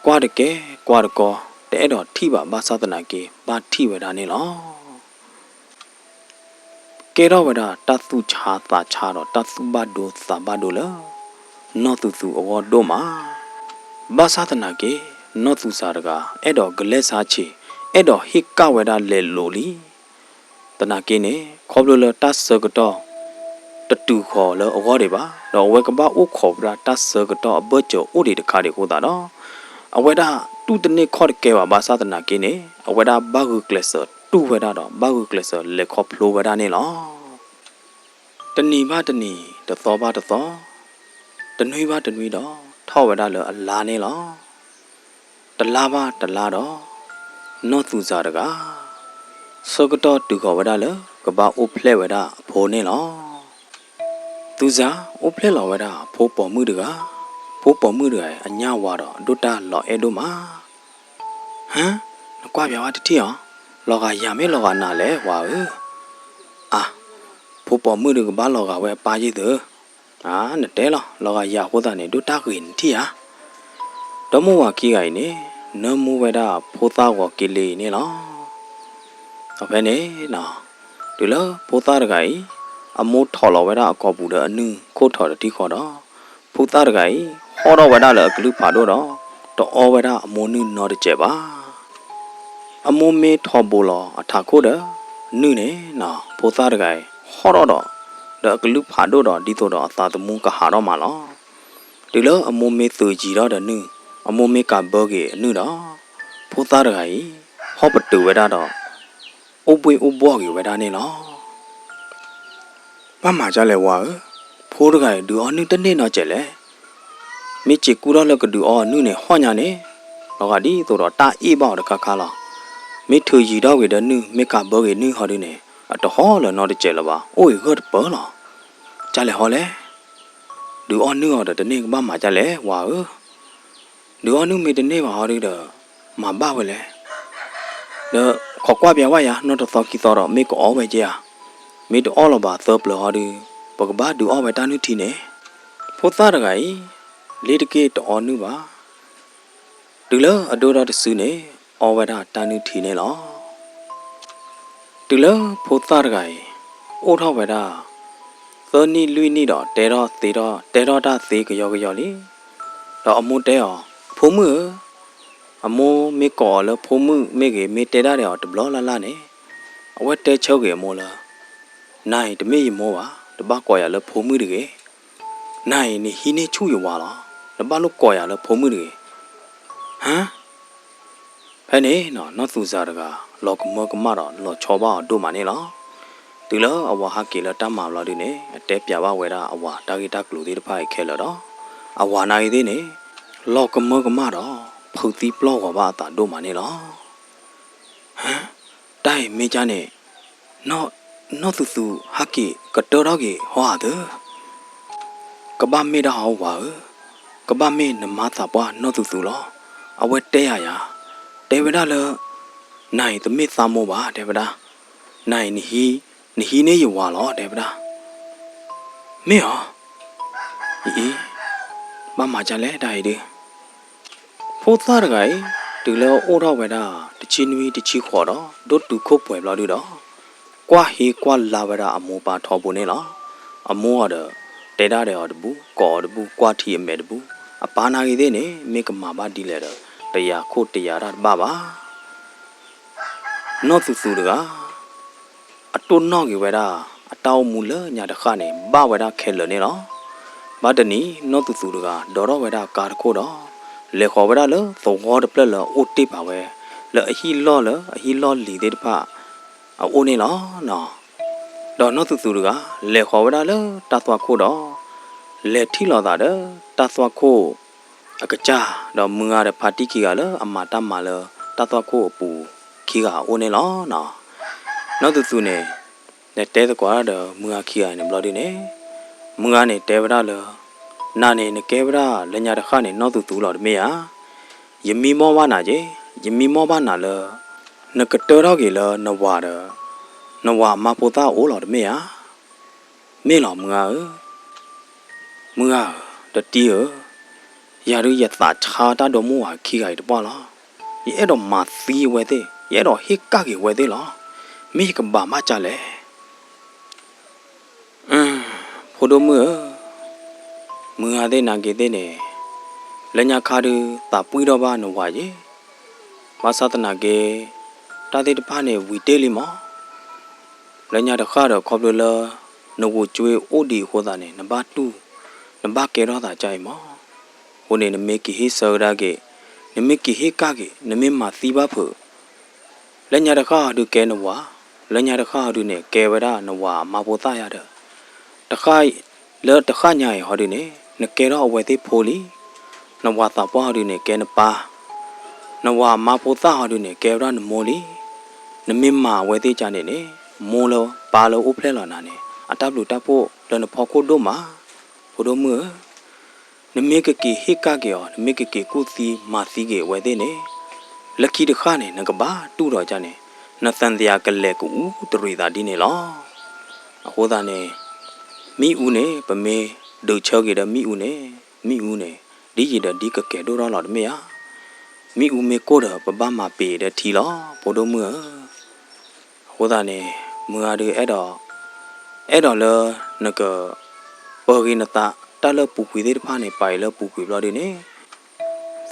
ကွၢ်တကဲကွၢ်တကီ, တအဲၣ်ဒိးထံၣ်ဘၣ်ဘၣ်ဆၣ်သနာ်က့ ဘၣ်ထံၣ်ဝဲဒၣ်န့ၣ်လီၤ. ကဲထီၣ်ဝဲဒၣ်တၢ်သူၣ်ဆါသးဆါဒီးတၢ်သူၣ်ဘၣ်ဒိသးဘၣ်ဒိလၢ နီၢ်သူသူအဂီၢ်ဒိၣ်မး. ဘၣ်ဆၣ်သနာ်က့ နီၢ်သူစၤတဂၤ အဲၣ်ဒိးကလဲၤဆါဆံး, အဲၣ်ဒိးဟ့ၣ်ကဒါဝဲဒၣ်လဲၤလိၤလံ. သနာ်က့န့ၣ် ခီဖျိလၢတၢ်ဆၢကတီၢ် တတုၤဃီၤလၢအဂီၢ်ဒံးဘၣ်, ဒီးအဝဲကဘၣ်အိၣ်ခိးဝဲဒၣ်တၢ်ဆၢကတီၢ်အဘၢၣ်စၢၤအိၣ်ဒံးတခါဒံးအဃိသတးဒီး, အဝဲဒၣ် တူၢ်တန့ၢ်ခီၣ်တကဲဘၣ် ဘၣ်ဆၣ်သနာ်က့န့ၣ် အဝဲဒၣ်ဘၣ်ဂုာ်ကျဲးစၢးတူၢ်ဝဲဒၣ်ဒီး ဘၣ်ဂုာ်ကျဲးစၢးလဲၤခီဖျိဝဲဒၣ်န့ၣ်လီၤ. တနံၤဘၣ်တနံၤ တသီဘၣ်တသီ, တနွံဘၣ်တနွံဒီး ထီၣ်ဝဲဒၣ်လၢအလါန့ၣ်လီၤ. တလါဘၣ်တလါဒီး နီၢ်သူၣ်စၢ်တဂၤ ဆၢကတီၢ်တုၤဃီၤဝဲဒၣ်လၢ ကဘၣ်အိၣ်ဖျဲၣ်ဝဲဒၣ်အဖိန့ၣ်လီၤ. သူၣ်စၢ်အိၣ်ဖျဲၣ်လီၤဝဲဒၣ်အဖိပိာ်မုၣ်တဂၤ, ဖိပိာ်မုၣ်တဂၤအံၤ အညၣ်ဝါဒီး ဒိၣ်တၢ်လီၤအဲၣ်ဒိၣ်မး. ဟါ, နကွၢ်ပၠးဝဲတထံၣ်ဧါ, လီၤဂာ်ယၤမ့ၢ်လီၤဂာ်နၤလဲၣ် ဝၤဧၢ. အါ, ဖိပိာ်မုၣ်ဒီးကဘၣ်လီၤဂာ်ဝဲအပၢ်ယ့ၢ်သုဧၢ. အါ, နတဲလီၤ, လီၤဂာ်ယၤအဃိသတးန့ၣ် ဒိၣ်တၢ်ဂ့ၤနထံၣ်ဧါ. ဒီမိၢ်ဝၤခံဂၤအံၤန့ၣ် နၢမူဝဲဒၣ်ဖိသၣ်ဂီၤက့ၤလ့အံၤန့ၣ်လီၤ. ဒီးဖဲန့ၣ် တုၤလၢဖိသၣ်တဂၤအံၤ အမိၢ်ထီၣ်လီၤဝဲဒၣ်အကိာ်ပူၤဒီးအနုၢ်ခိၣ်ထီၣ်တထံၣ်ဃီဒီး ဖိသၣ်တဂၤအံၤ ဟီထီၣ်ဝဲဒၣ်လၢအကလုၢ်ဖးဒိၣ်ဒီး တအီဝဲဒၣ်အမိၢ်နုၢ်နီတစဲးဘၣ်. အမိၢ်မ့ၢ်ထီဘိလီၤအထးခိၣ်ဒီး နုၢ်န့ၣ်နီၤ ဖိသၣ်တဂၤအံၤ ဟီထီၣ်ဒီး ဒီးအကလုၢ်ဖးဒိၣ်ဒီး ဒ်သိးဒီးအသးသမူကဟးထီၣ်မးလီၤ. တုၤလၢအမိၢ်မ့ၢ်သုးယံၤထီၣ်ဒီးနုၢ်, အမိၢ်မ့ၢ်ကးဘၢက့ၤအနုၢ်ဒီး ဖိသၣ်တဂၤအံၤ ဟီၣ်ပတုာ်ဝဲဒၣ်ဒီး အိၣ်ဘှ့ၣ်အိၣ်ဘှီၣ်က့ၤဝဲဒၣ်န့ၣ်လီၤ. ဘၣ်မၤဒ်လဲၣ်ဝၤဧၢ, ဖိတဂၤအံၤ ဒုးအီနုၢ်တန့ၢ်နီတစဲးလဲၣ်. မ့ၢ်စ့ၤကူၣ်ထီၣ်လၢကဒုးအီအနုၢ်န့ၣ် ဟီၣ်ညါန့ၣ်, လီၤဂာ်ဒ်သိးဒီးတၢ်အ့ၣ်ဘၣ်အီၤတခါခါလီၤ. မ့ၢ်ထုးယံၤထီၣ်က့ၤဒီးနုၢ်, မ့ၢ်ကးဘၢက့ၤနုၢ်ဟီဒုန့ၣ် အတဟီၣ်လၢၤနီတစဲးလၢၤဘၣ်, အိၣ်ဂ့ၤဂၢၢ်တပၢၢ်လီၤ. ဒ်လဲၣ်ဟီလဲၣ်, ဒုးအီနုၢ်အီၤဒီးတန့ၢ်ကဘၣ်မၤဒ်လဲၣ်ဝၤဧၢ. ဒုးအီနုၢ်မ့ၢ်တန့ၢ်ဘၣ်ဟီဒုဒီး မၤဘၣ်ဝဲလဲၣ်. ဒီးခိးကွၢ်ပၠးဝဲယၤ နီၢ်တသီခံသီဒီး မ့ၢ်ကအီဝဲက့ဧါ. မ့ၢ်တအီလၢၤဘၣ်သၢပျၢၤဟီဒု, ပကဘၣ်ဒုးအီဝဲတၢ်နုၢ်ထံန့ၣ်. ဖိသၣ်တဂၤအံၤ လ့တက့ၢ်တအီနုၢ်ဘၣ်. တုၤလၢအဒိၣ်ထီၣ်တစုန့ၣ် အီဝဲဒၣ်တၢ်နုၢ်ထံန့ၣ်လီၤ. တုၤလၢဖိသၣ်တဂၤအံၤ အိၣ်ထီၣ်ဝဲဒၣ် သၢနံၣ်လွံၢ်နံၣ်ဒီး တဲထီၣ်သ့ထီၣ်, တဲထီၣ်တၢ်သ့ကယီကယီလံ. ဒီးအမိၢ်တဲအီၤ, ဖိမုၣ်ဧၢ, အမိၢ်မ့ၢ်ကိးအီၤလၢဖိမုၣ်မ့ၢ်ဂ့ၤ, မ့ၢ်တဲဒၣ်ဒီးအီၤတဘျီလၢ်လၢ်န့ၣ်, အဝဲတဲဆၢက့ၤအမိၢ်လၢ နၤအံၤတမ့ၢ်ယမိၢ်ဘၣ်, တဘၣ်ကိးယၤလၢဖိမုၣ်တဂ့ၤ. နၤအံၤနဟံးန့ၢ်ဆူၣ်ယဝၤလီၤ, နဘၣ်လိၣ်ကိးယၤလၢဖိမုၣ်တဂ့ၤ. ဟါ, ဖဲန့ၣ်နီၢ်သူၣ်စၢ်တဂၤ လီၤကမၢကမၣ်ဒီးလီၤဆီဘၣ်အီၤဒိၣ်မးန့ၣ်လီၤ. တုၤလၢအဝၤဟးက့ၤလၢတၢ်မၤဘျီဒုန့ၣ် အတဲပၠးဘၣ်ဝဲဒၣ်အဝၤတၢ်ဂ့ၢ်တၢ်ကျိၤသ့ၣ်တဖၣ်အံၤခဲလၢာ်ဒီး အဝၤနာ်ဂ့ၤသ့ၣ်န့ၣ် လီၤကမၢကမၣ်ဒီး ဖုးသံပျီၢ်ဂီၤဘၣ်အသးဒိၣ်မးန့ၣ်လီၤ. ဟါ, တၢ်အံၤမ့ၢ်ကၢ်န့ၣ် နီၢ်သူၣ်သူၣ်ဟဲက့ၤကတၢၢ်ထီၣ်က့ၤဟီဧါသၢ, ကဘၣ်မ့ၢ်ဒၣ်ဟီဝၤဧၢ, ကဘၣ်မ့ၢ်နမါသးပှၢ်နီၢ်သူၣ်သူၣ်လီၤ. အဝဲတဲယၤယၤ, တဲဝဲဒၣ်လၢ နၤအံၤတမ့ၢ်သးမိၢ်ဘၣ် တဲဝဲဒၣ်, နၤအံၤ နဟံးန့ၢ်ယဝၤလီၤ တဲဝဲဒၣ်. မ့ၢ်ဧါ, အံၤ, ဘၣ်မၤဒ်လဲၣ်တၢ်အံၤဒု ဖိသၣ်တဂၤအံၤ တုၤလၢအိၣ်ထီၣ်ဝဲဒၣ် တဆံနွံတဆံဃိးဒီး ဒိၣ်တုာ်ခိၣ်ပှဲၤဘျီဒုဒီး ကွၢ်ဟ့ကွၢ်လါဝဲဒၣ်အမိၢ်ပၢ်ထီဘိန့ၣ်လီၤ. အမိၢ်အီၤဒီး တဲဒၣ်ဒီးအီၤတဘူၣ်, ကိးအီၤတဘူၣ်, ကွၢ်ထံအမဲာ်တဘူၣ်, အပၢ်နာ်ဂ့ၤသ့ၣ်န့ၣ် မ့ၢ်ကမၤဘၣ်ဒ်လဲၣ်ဒီး တယာ်ခိၣ်တယာ်တၢ်တဘၣ်ဘၣ်. နီၢ်သူၣ်သူၣ်တဂၤ အတိၢ်နီၣ်က့ၤဝဲဒၣ် အတၢ်အိၣ်မူလၢညါတဃၣ်န့ၣ် ဘၣ်ဝဲဒၣ်ခဲလၢာ်န့ၣ်လီၤ. ဘၣ်တနံၤ နီၢ်သူၣ်သူၣ်တဂၤ ဒိးထီၣ်ဝဲဒၣ်ကါတခိၣ်ဒီး လဲၤဃီၤဝဲဒၣ်လၢသဝီတဖျၢၣ်လၢအအိၣ်တ့ၢ်ပာ်ဝဲ လၢအဟံၣ်လီၢ်လၢအဟံၣ်လီၢ်လံၤသ့ၣ်တဖၣ်အအိၣ်န့ၣ်လီၤ. ဒီးနီၢ်သူၣ်သူၣ်တဂၤ လဲၤဃီၤဝဲဒၣ်လၢတၢ်သွၣ်ခိၣ်ဒီး လဲၤထံၣ်လိာ်သးဒီးတၢ်သွၣ်ခိၣ် အကစၢ်, ဒီးမုၢ်ဂၤဒီးဖါတံၢ်ခံဂၤလၢအမၤတၢ်မၤလၢတၢ်သွၣ်ခိၣ်အပူၤခံဂၤအအိၣ်န့ၣ်လီၤ. နီၢ်သူၣ်သူၣ်န့ၣ် လဲၤတဲသကိးဒီးမုၢ်ဂၤခံဂၤန့ၣ်ဘျီဒုန့ၣ်, မုၢ်ဂၤန့ၣ်တဲဝဲဒၣ်လၢ နၤန့ၣ်နကဲဝဲဒၣ်လၢညါတဃၣ်န့ၣ် နီၢ်သူၣ်သူၣ်လီၤတမ့ၢ်ဧါ. ယမံမီၢ်ဘၣ်နၤက့, ယမံမီၢ်ဘၣ်နၤလၢ နကတၢၢ်ထီၣ်က့ၤလၢနဝၤဒီး နဝၤအမါဖိသၣ်အအိၣ်လီၤတမ့ၢ်ဧါ. မ့ၢ်လီၤမုၢ်ဂၤဧၢ, မုၢ်ဂၤဧၢ, တတံၤဧၢ, ယၤဒုးယသးဆါတၢ်ဒိးမိၢ်ဝၤခံဂၤအံၤတပှၢ်လီၤ. ယအဲၣ်ဒိးမၤသံအဝဲသ့ၣ်, ယအဲၣ်ဒိးဟ့ၣ်ကၣ်က့ၤအဝဲသ့ၣ်လီၤ. မ့ၢ်ယကဘၣ်မၤဒ်လဲၣ်. ဖိဒိၣ်မုၣ်ဧၢ, မုၢ်ဂၤသ့ၣ်နာ်က့ၤသ့ၣ်န့ၣ်, လၢညါခါဒုးသးပှံၢ်ထီၣ်ဘၣ်နဝၤယ့ၢ်, ဘၣ်ဆၣ်သနာ်က့ တၢ်သ့ၣ်တဖၣ်န့ၣ်ဝံၤတ့ၢ်လံမး. လၢညါတဃၣ်ဒီးခီဖျိလၢ နဂိၢ်ကွ့အိၣ်ဒံးအဃိသတးန့ၣ် နဘၣ်တူၢ်, နဘၣ်ကဲထီၣ်သးကါအံၤမး. အဃိန့ၣ် နမ့ၢ်က့ၤဟ့ၣ်ဆၢကဒါက့ၤ နမ့ၢ်က့ၤဟ့ၣ်ကၣ်က့ၤ နမ့ၢ်မၤသံဘၣ်ဖုး လၢညါတဃၣ်ဟီဒုးကဲနဝၤ, လၢညါတဃၣ်ဟီဒုးန့ၣ် ကဲဝဲဒၣ်နဝၤအမါဖိသၣ်ယၤဒီး တဃၣ် လၢတဃၣ်ညါအံၤဟီဒုးန့ၣ် နကဲထီၣ်အဝဲသ့ၣ်ဖိလံ. နဝၤသးပှၢ်ဟီဒုးန့ၣ် ကဲနပၢ်, နဝၤအမါဖိသၣ်ဟီဒုးန့ၣ် ကဲဝဲဒၣ်နမိၢ်လံ. နမ့ၢ်မၤအဝဲသ့ၣ်ကန့ၣ်န့ၣ် မိၢ်လၢပၢ်လၢအိၣ်ဖျဲၣ်လီၤနၤန့ၣ် အတၢ်ဘျုးတၢ်ဖှိၣ်လၢနဖီခိၣ်ဒိၣ်မး, ဖိဒိၣ်မုၣ်ဧၢ. နမ့ၢ်ကက့ၤဟ့ၣ်ကၣ်က့ၤအီၤ, နမ့ၢ်ကက့ၤကူၣ်သံမၤသံက့ၤအဝဲသ့ၣ်န့ၣ် လၢခံတဃၣ်န့ၣ် နကဘၣ်တူၢ်ဒီးကန့ၣ် နသံသယကလဲၤကအူတရံးသးဒ်န့ၣ်လီၤ. အဃိသတးန့ၣ် မ့ၣ်အူန့ၣ် ပမ့ၢ်ဒုးဆၢက့ၤဒီးမ့ၣ်အူန့ၣ် မ့ၣ်အူန့ၣ် ဒ်ယံၤဒီးဒ်ကကဲၤဒိၣ်ထီၣ်လီၤတမ့ၢ်ဧါ. မ့ၣ်အူမ့ၢ်ကိၢ်ဒီး ပဘၣ်မၤပ့ၤဒီးထံလီၤ ဖိဒိၣ်မုၣ်ဧၢ. အဃိသတးန့ၣ် မုၢ်ဂၤဒုးအဲၣ်ဒိး အဲၣ်ဒိးလၢနက ပၢၤက့ၤနသး တၢ်လၢပူၤကွံာ်သ့ၣ်တဖၣ်န့ၣ် ပာ်အံၤလၢပူၤကွံာ်ဘျီဒုန့ၣ်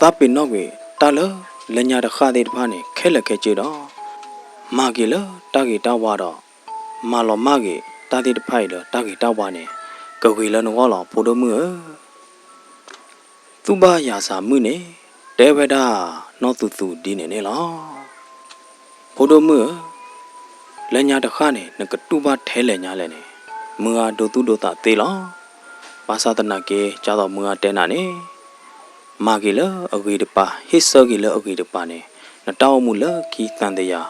သးပ့ၤနီၣ်ကွံာ်တၢ်လၢ လၢညါတဃၣ်သ့ၣ်တဖၣ်န့ၣ် ခဲလၢာ်ခဲဆ့ဒီး မၤက့ၤလၢတၢ်ဂ့ၤတၢ်ဝါဒီး မၤလီၤမၢ်က့ၤတၢ်သ့ၣ်တဖၣ်အံၤလၢတၢ်ဂ့ၤတၢ်ဝါန့ၣ် ကဂ့ၤလၢနဂီၢ်လီၤ ဖိဒိၣ်မုၣ်ဧၢ. သူၣ်ဘၣ်ယၤစၢ်မုၣ်န့ၣ် တဲဝဲဒၣ်နီၢ်သူသူဒ်န့ၣ်န့ၣ်လီၤ. ဖိဒိၣ်မုၣ်ဧၢ, လၢညါတဃၣ်န့ၣ် နကတူၢ်ဘၣ်ထဲလဲၣ်ညါလဲၣ်န့ၣ် မုၢ်ဂၤဒိသူၣ်ဒိသးသ့လီၤ. ဘၣ်ဆၣ်သနာ်က့ ကၢ်သိးမုၢ်ဂၤတဲနၤန့ၣ် မၤက့ၤလၢအဂ့ၤတပၤ ဟ့ၣ်ဆၢက့ၤလၢအဂ့ၤတပၤန့ၣ် နတၢ်အိၣ်မူလၢခံသံသယၤ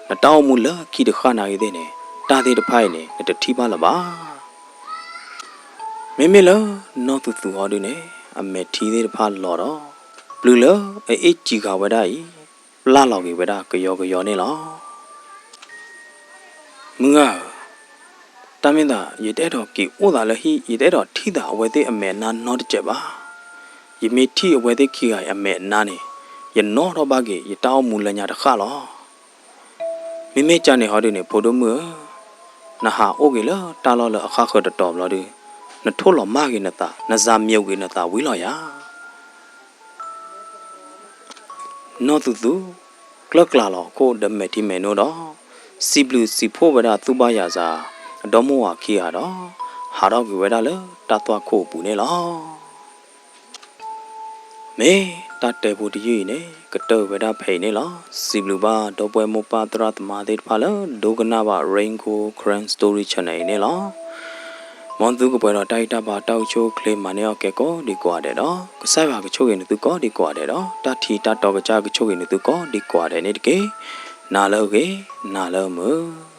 နတၢ်အိၣ်မူလၢခံတဃၣ်နၤဂ့ၤသ့ၣ်န့ၣ် တၢ်သ့ၣ်တဖၣ်အံၤန့ၣ် နတထံၣ်ဘၣ်လၢၤဘၣ်. မ့မ့ၢ်လၢနီၢ်သူသူဟီဒုန့ၣ် အမဲာ်ထံသ့ၣ်တဖၣ်လီၤဒီး ပျုၤလၢအအ့ၣ်စံၤဃာ်ဝဲဒၣ်အံၤ ပျၢ်လီၤက့ၤဝဲဒၣ်ကယီကယီန့ၣ်လီၤ. မုၢ်ဂၤဧၢ, တၢ်မ့ၢ်သး ယတအဲၣ်ဒိးက့ၤအိၣ်သးလၢဟံၣ် ယတအဲၣ်ဒိးထံၣ်သးအဝဲသ့ၣ်အမဲာ်အနါနီတစဲးဘၣ်. ယမ့ၢ်ထံၣ်အဝဲသ့ၣ်ခံဂၤအံၤအမဲာ်အနါန့ၣ် ယနီၣ်ထီၣ်ဘၣ်က့ၤ ယတၢ်အိၣ်မူလၢညါတဃၣ်လီၤ. မ့မ့ၢ်ကန့ၣ်ဟီဒုန့ၣ် ဖိဒိၣ်မုၣ်ဧၢ, နဟးအိၣ်က့ၤလၢတၢ်လီၢ်လၢအဃၣ်ဃၢၤတတီၤဘျီဒု နထိၣ်လီၤမၢ်က့ၤနသး နစၢ်မၠိးက့ၤနသးဝံၤလီၤယၤ. နီၢ်သူသူ ကျၢၢ်ကျါလီၤအခိၣ်ဒီးမဲာ်ထံမဲာ်နိဒီး စံးဘျုးစံးဖှိၣ်ဝဲဒၣ်သူၣ်ဘၣ်ယၤစၢ် အဒီမိၢ်ဝၤခံဂၤဒီး ဟးထီၣ်ကွံာ်ဝဲဒၣ်လၢတၢ်သွၣ်ခိၣ်အပူၤန့ၣ်လီၤ. မ့ၢ်တၢ်တဲဖိတယုၢ်အံၤန့ၣ် ကတၢၢ်ဝဲဒၣ်ဖဲအံၤန့ၣ်လီၤ. စံးဘျုးဘၣ်ဒီပုၢ်ဝဲၢ်မိၢ်ပၢ်သရၣ်သမါသ့ၣ်တဖၣ်လၢဒိကနၣ်ဘၣ် Rain Gold Karen Story Channel အံၤန့ၣ်လီၤ. မ်သုကပှဲၤဒီးတၢ်ဂံၢ်တၢ်ဘါတၢ်အိၣ်ဆူၣ်အိၣ်ချ့မၤန့ၢ်အီၣ်ကဲကိးဒံကိးဂၤဒဲးဒီး ကစၢ်ယွၤကဆိၣ်ဂ့ၤနသုကိးဒံကိးဂၤဒဲးဒီး တၢ်ထံတၢ်တီကစၢ်ကဆိၣ်ဂ့ၤနသုကိးဒံကိးဂၤဒဲးန့ၣ်တက့ၢ်. နၤလၢအဂ့ၤ, နၤလၢအမုာ်.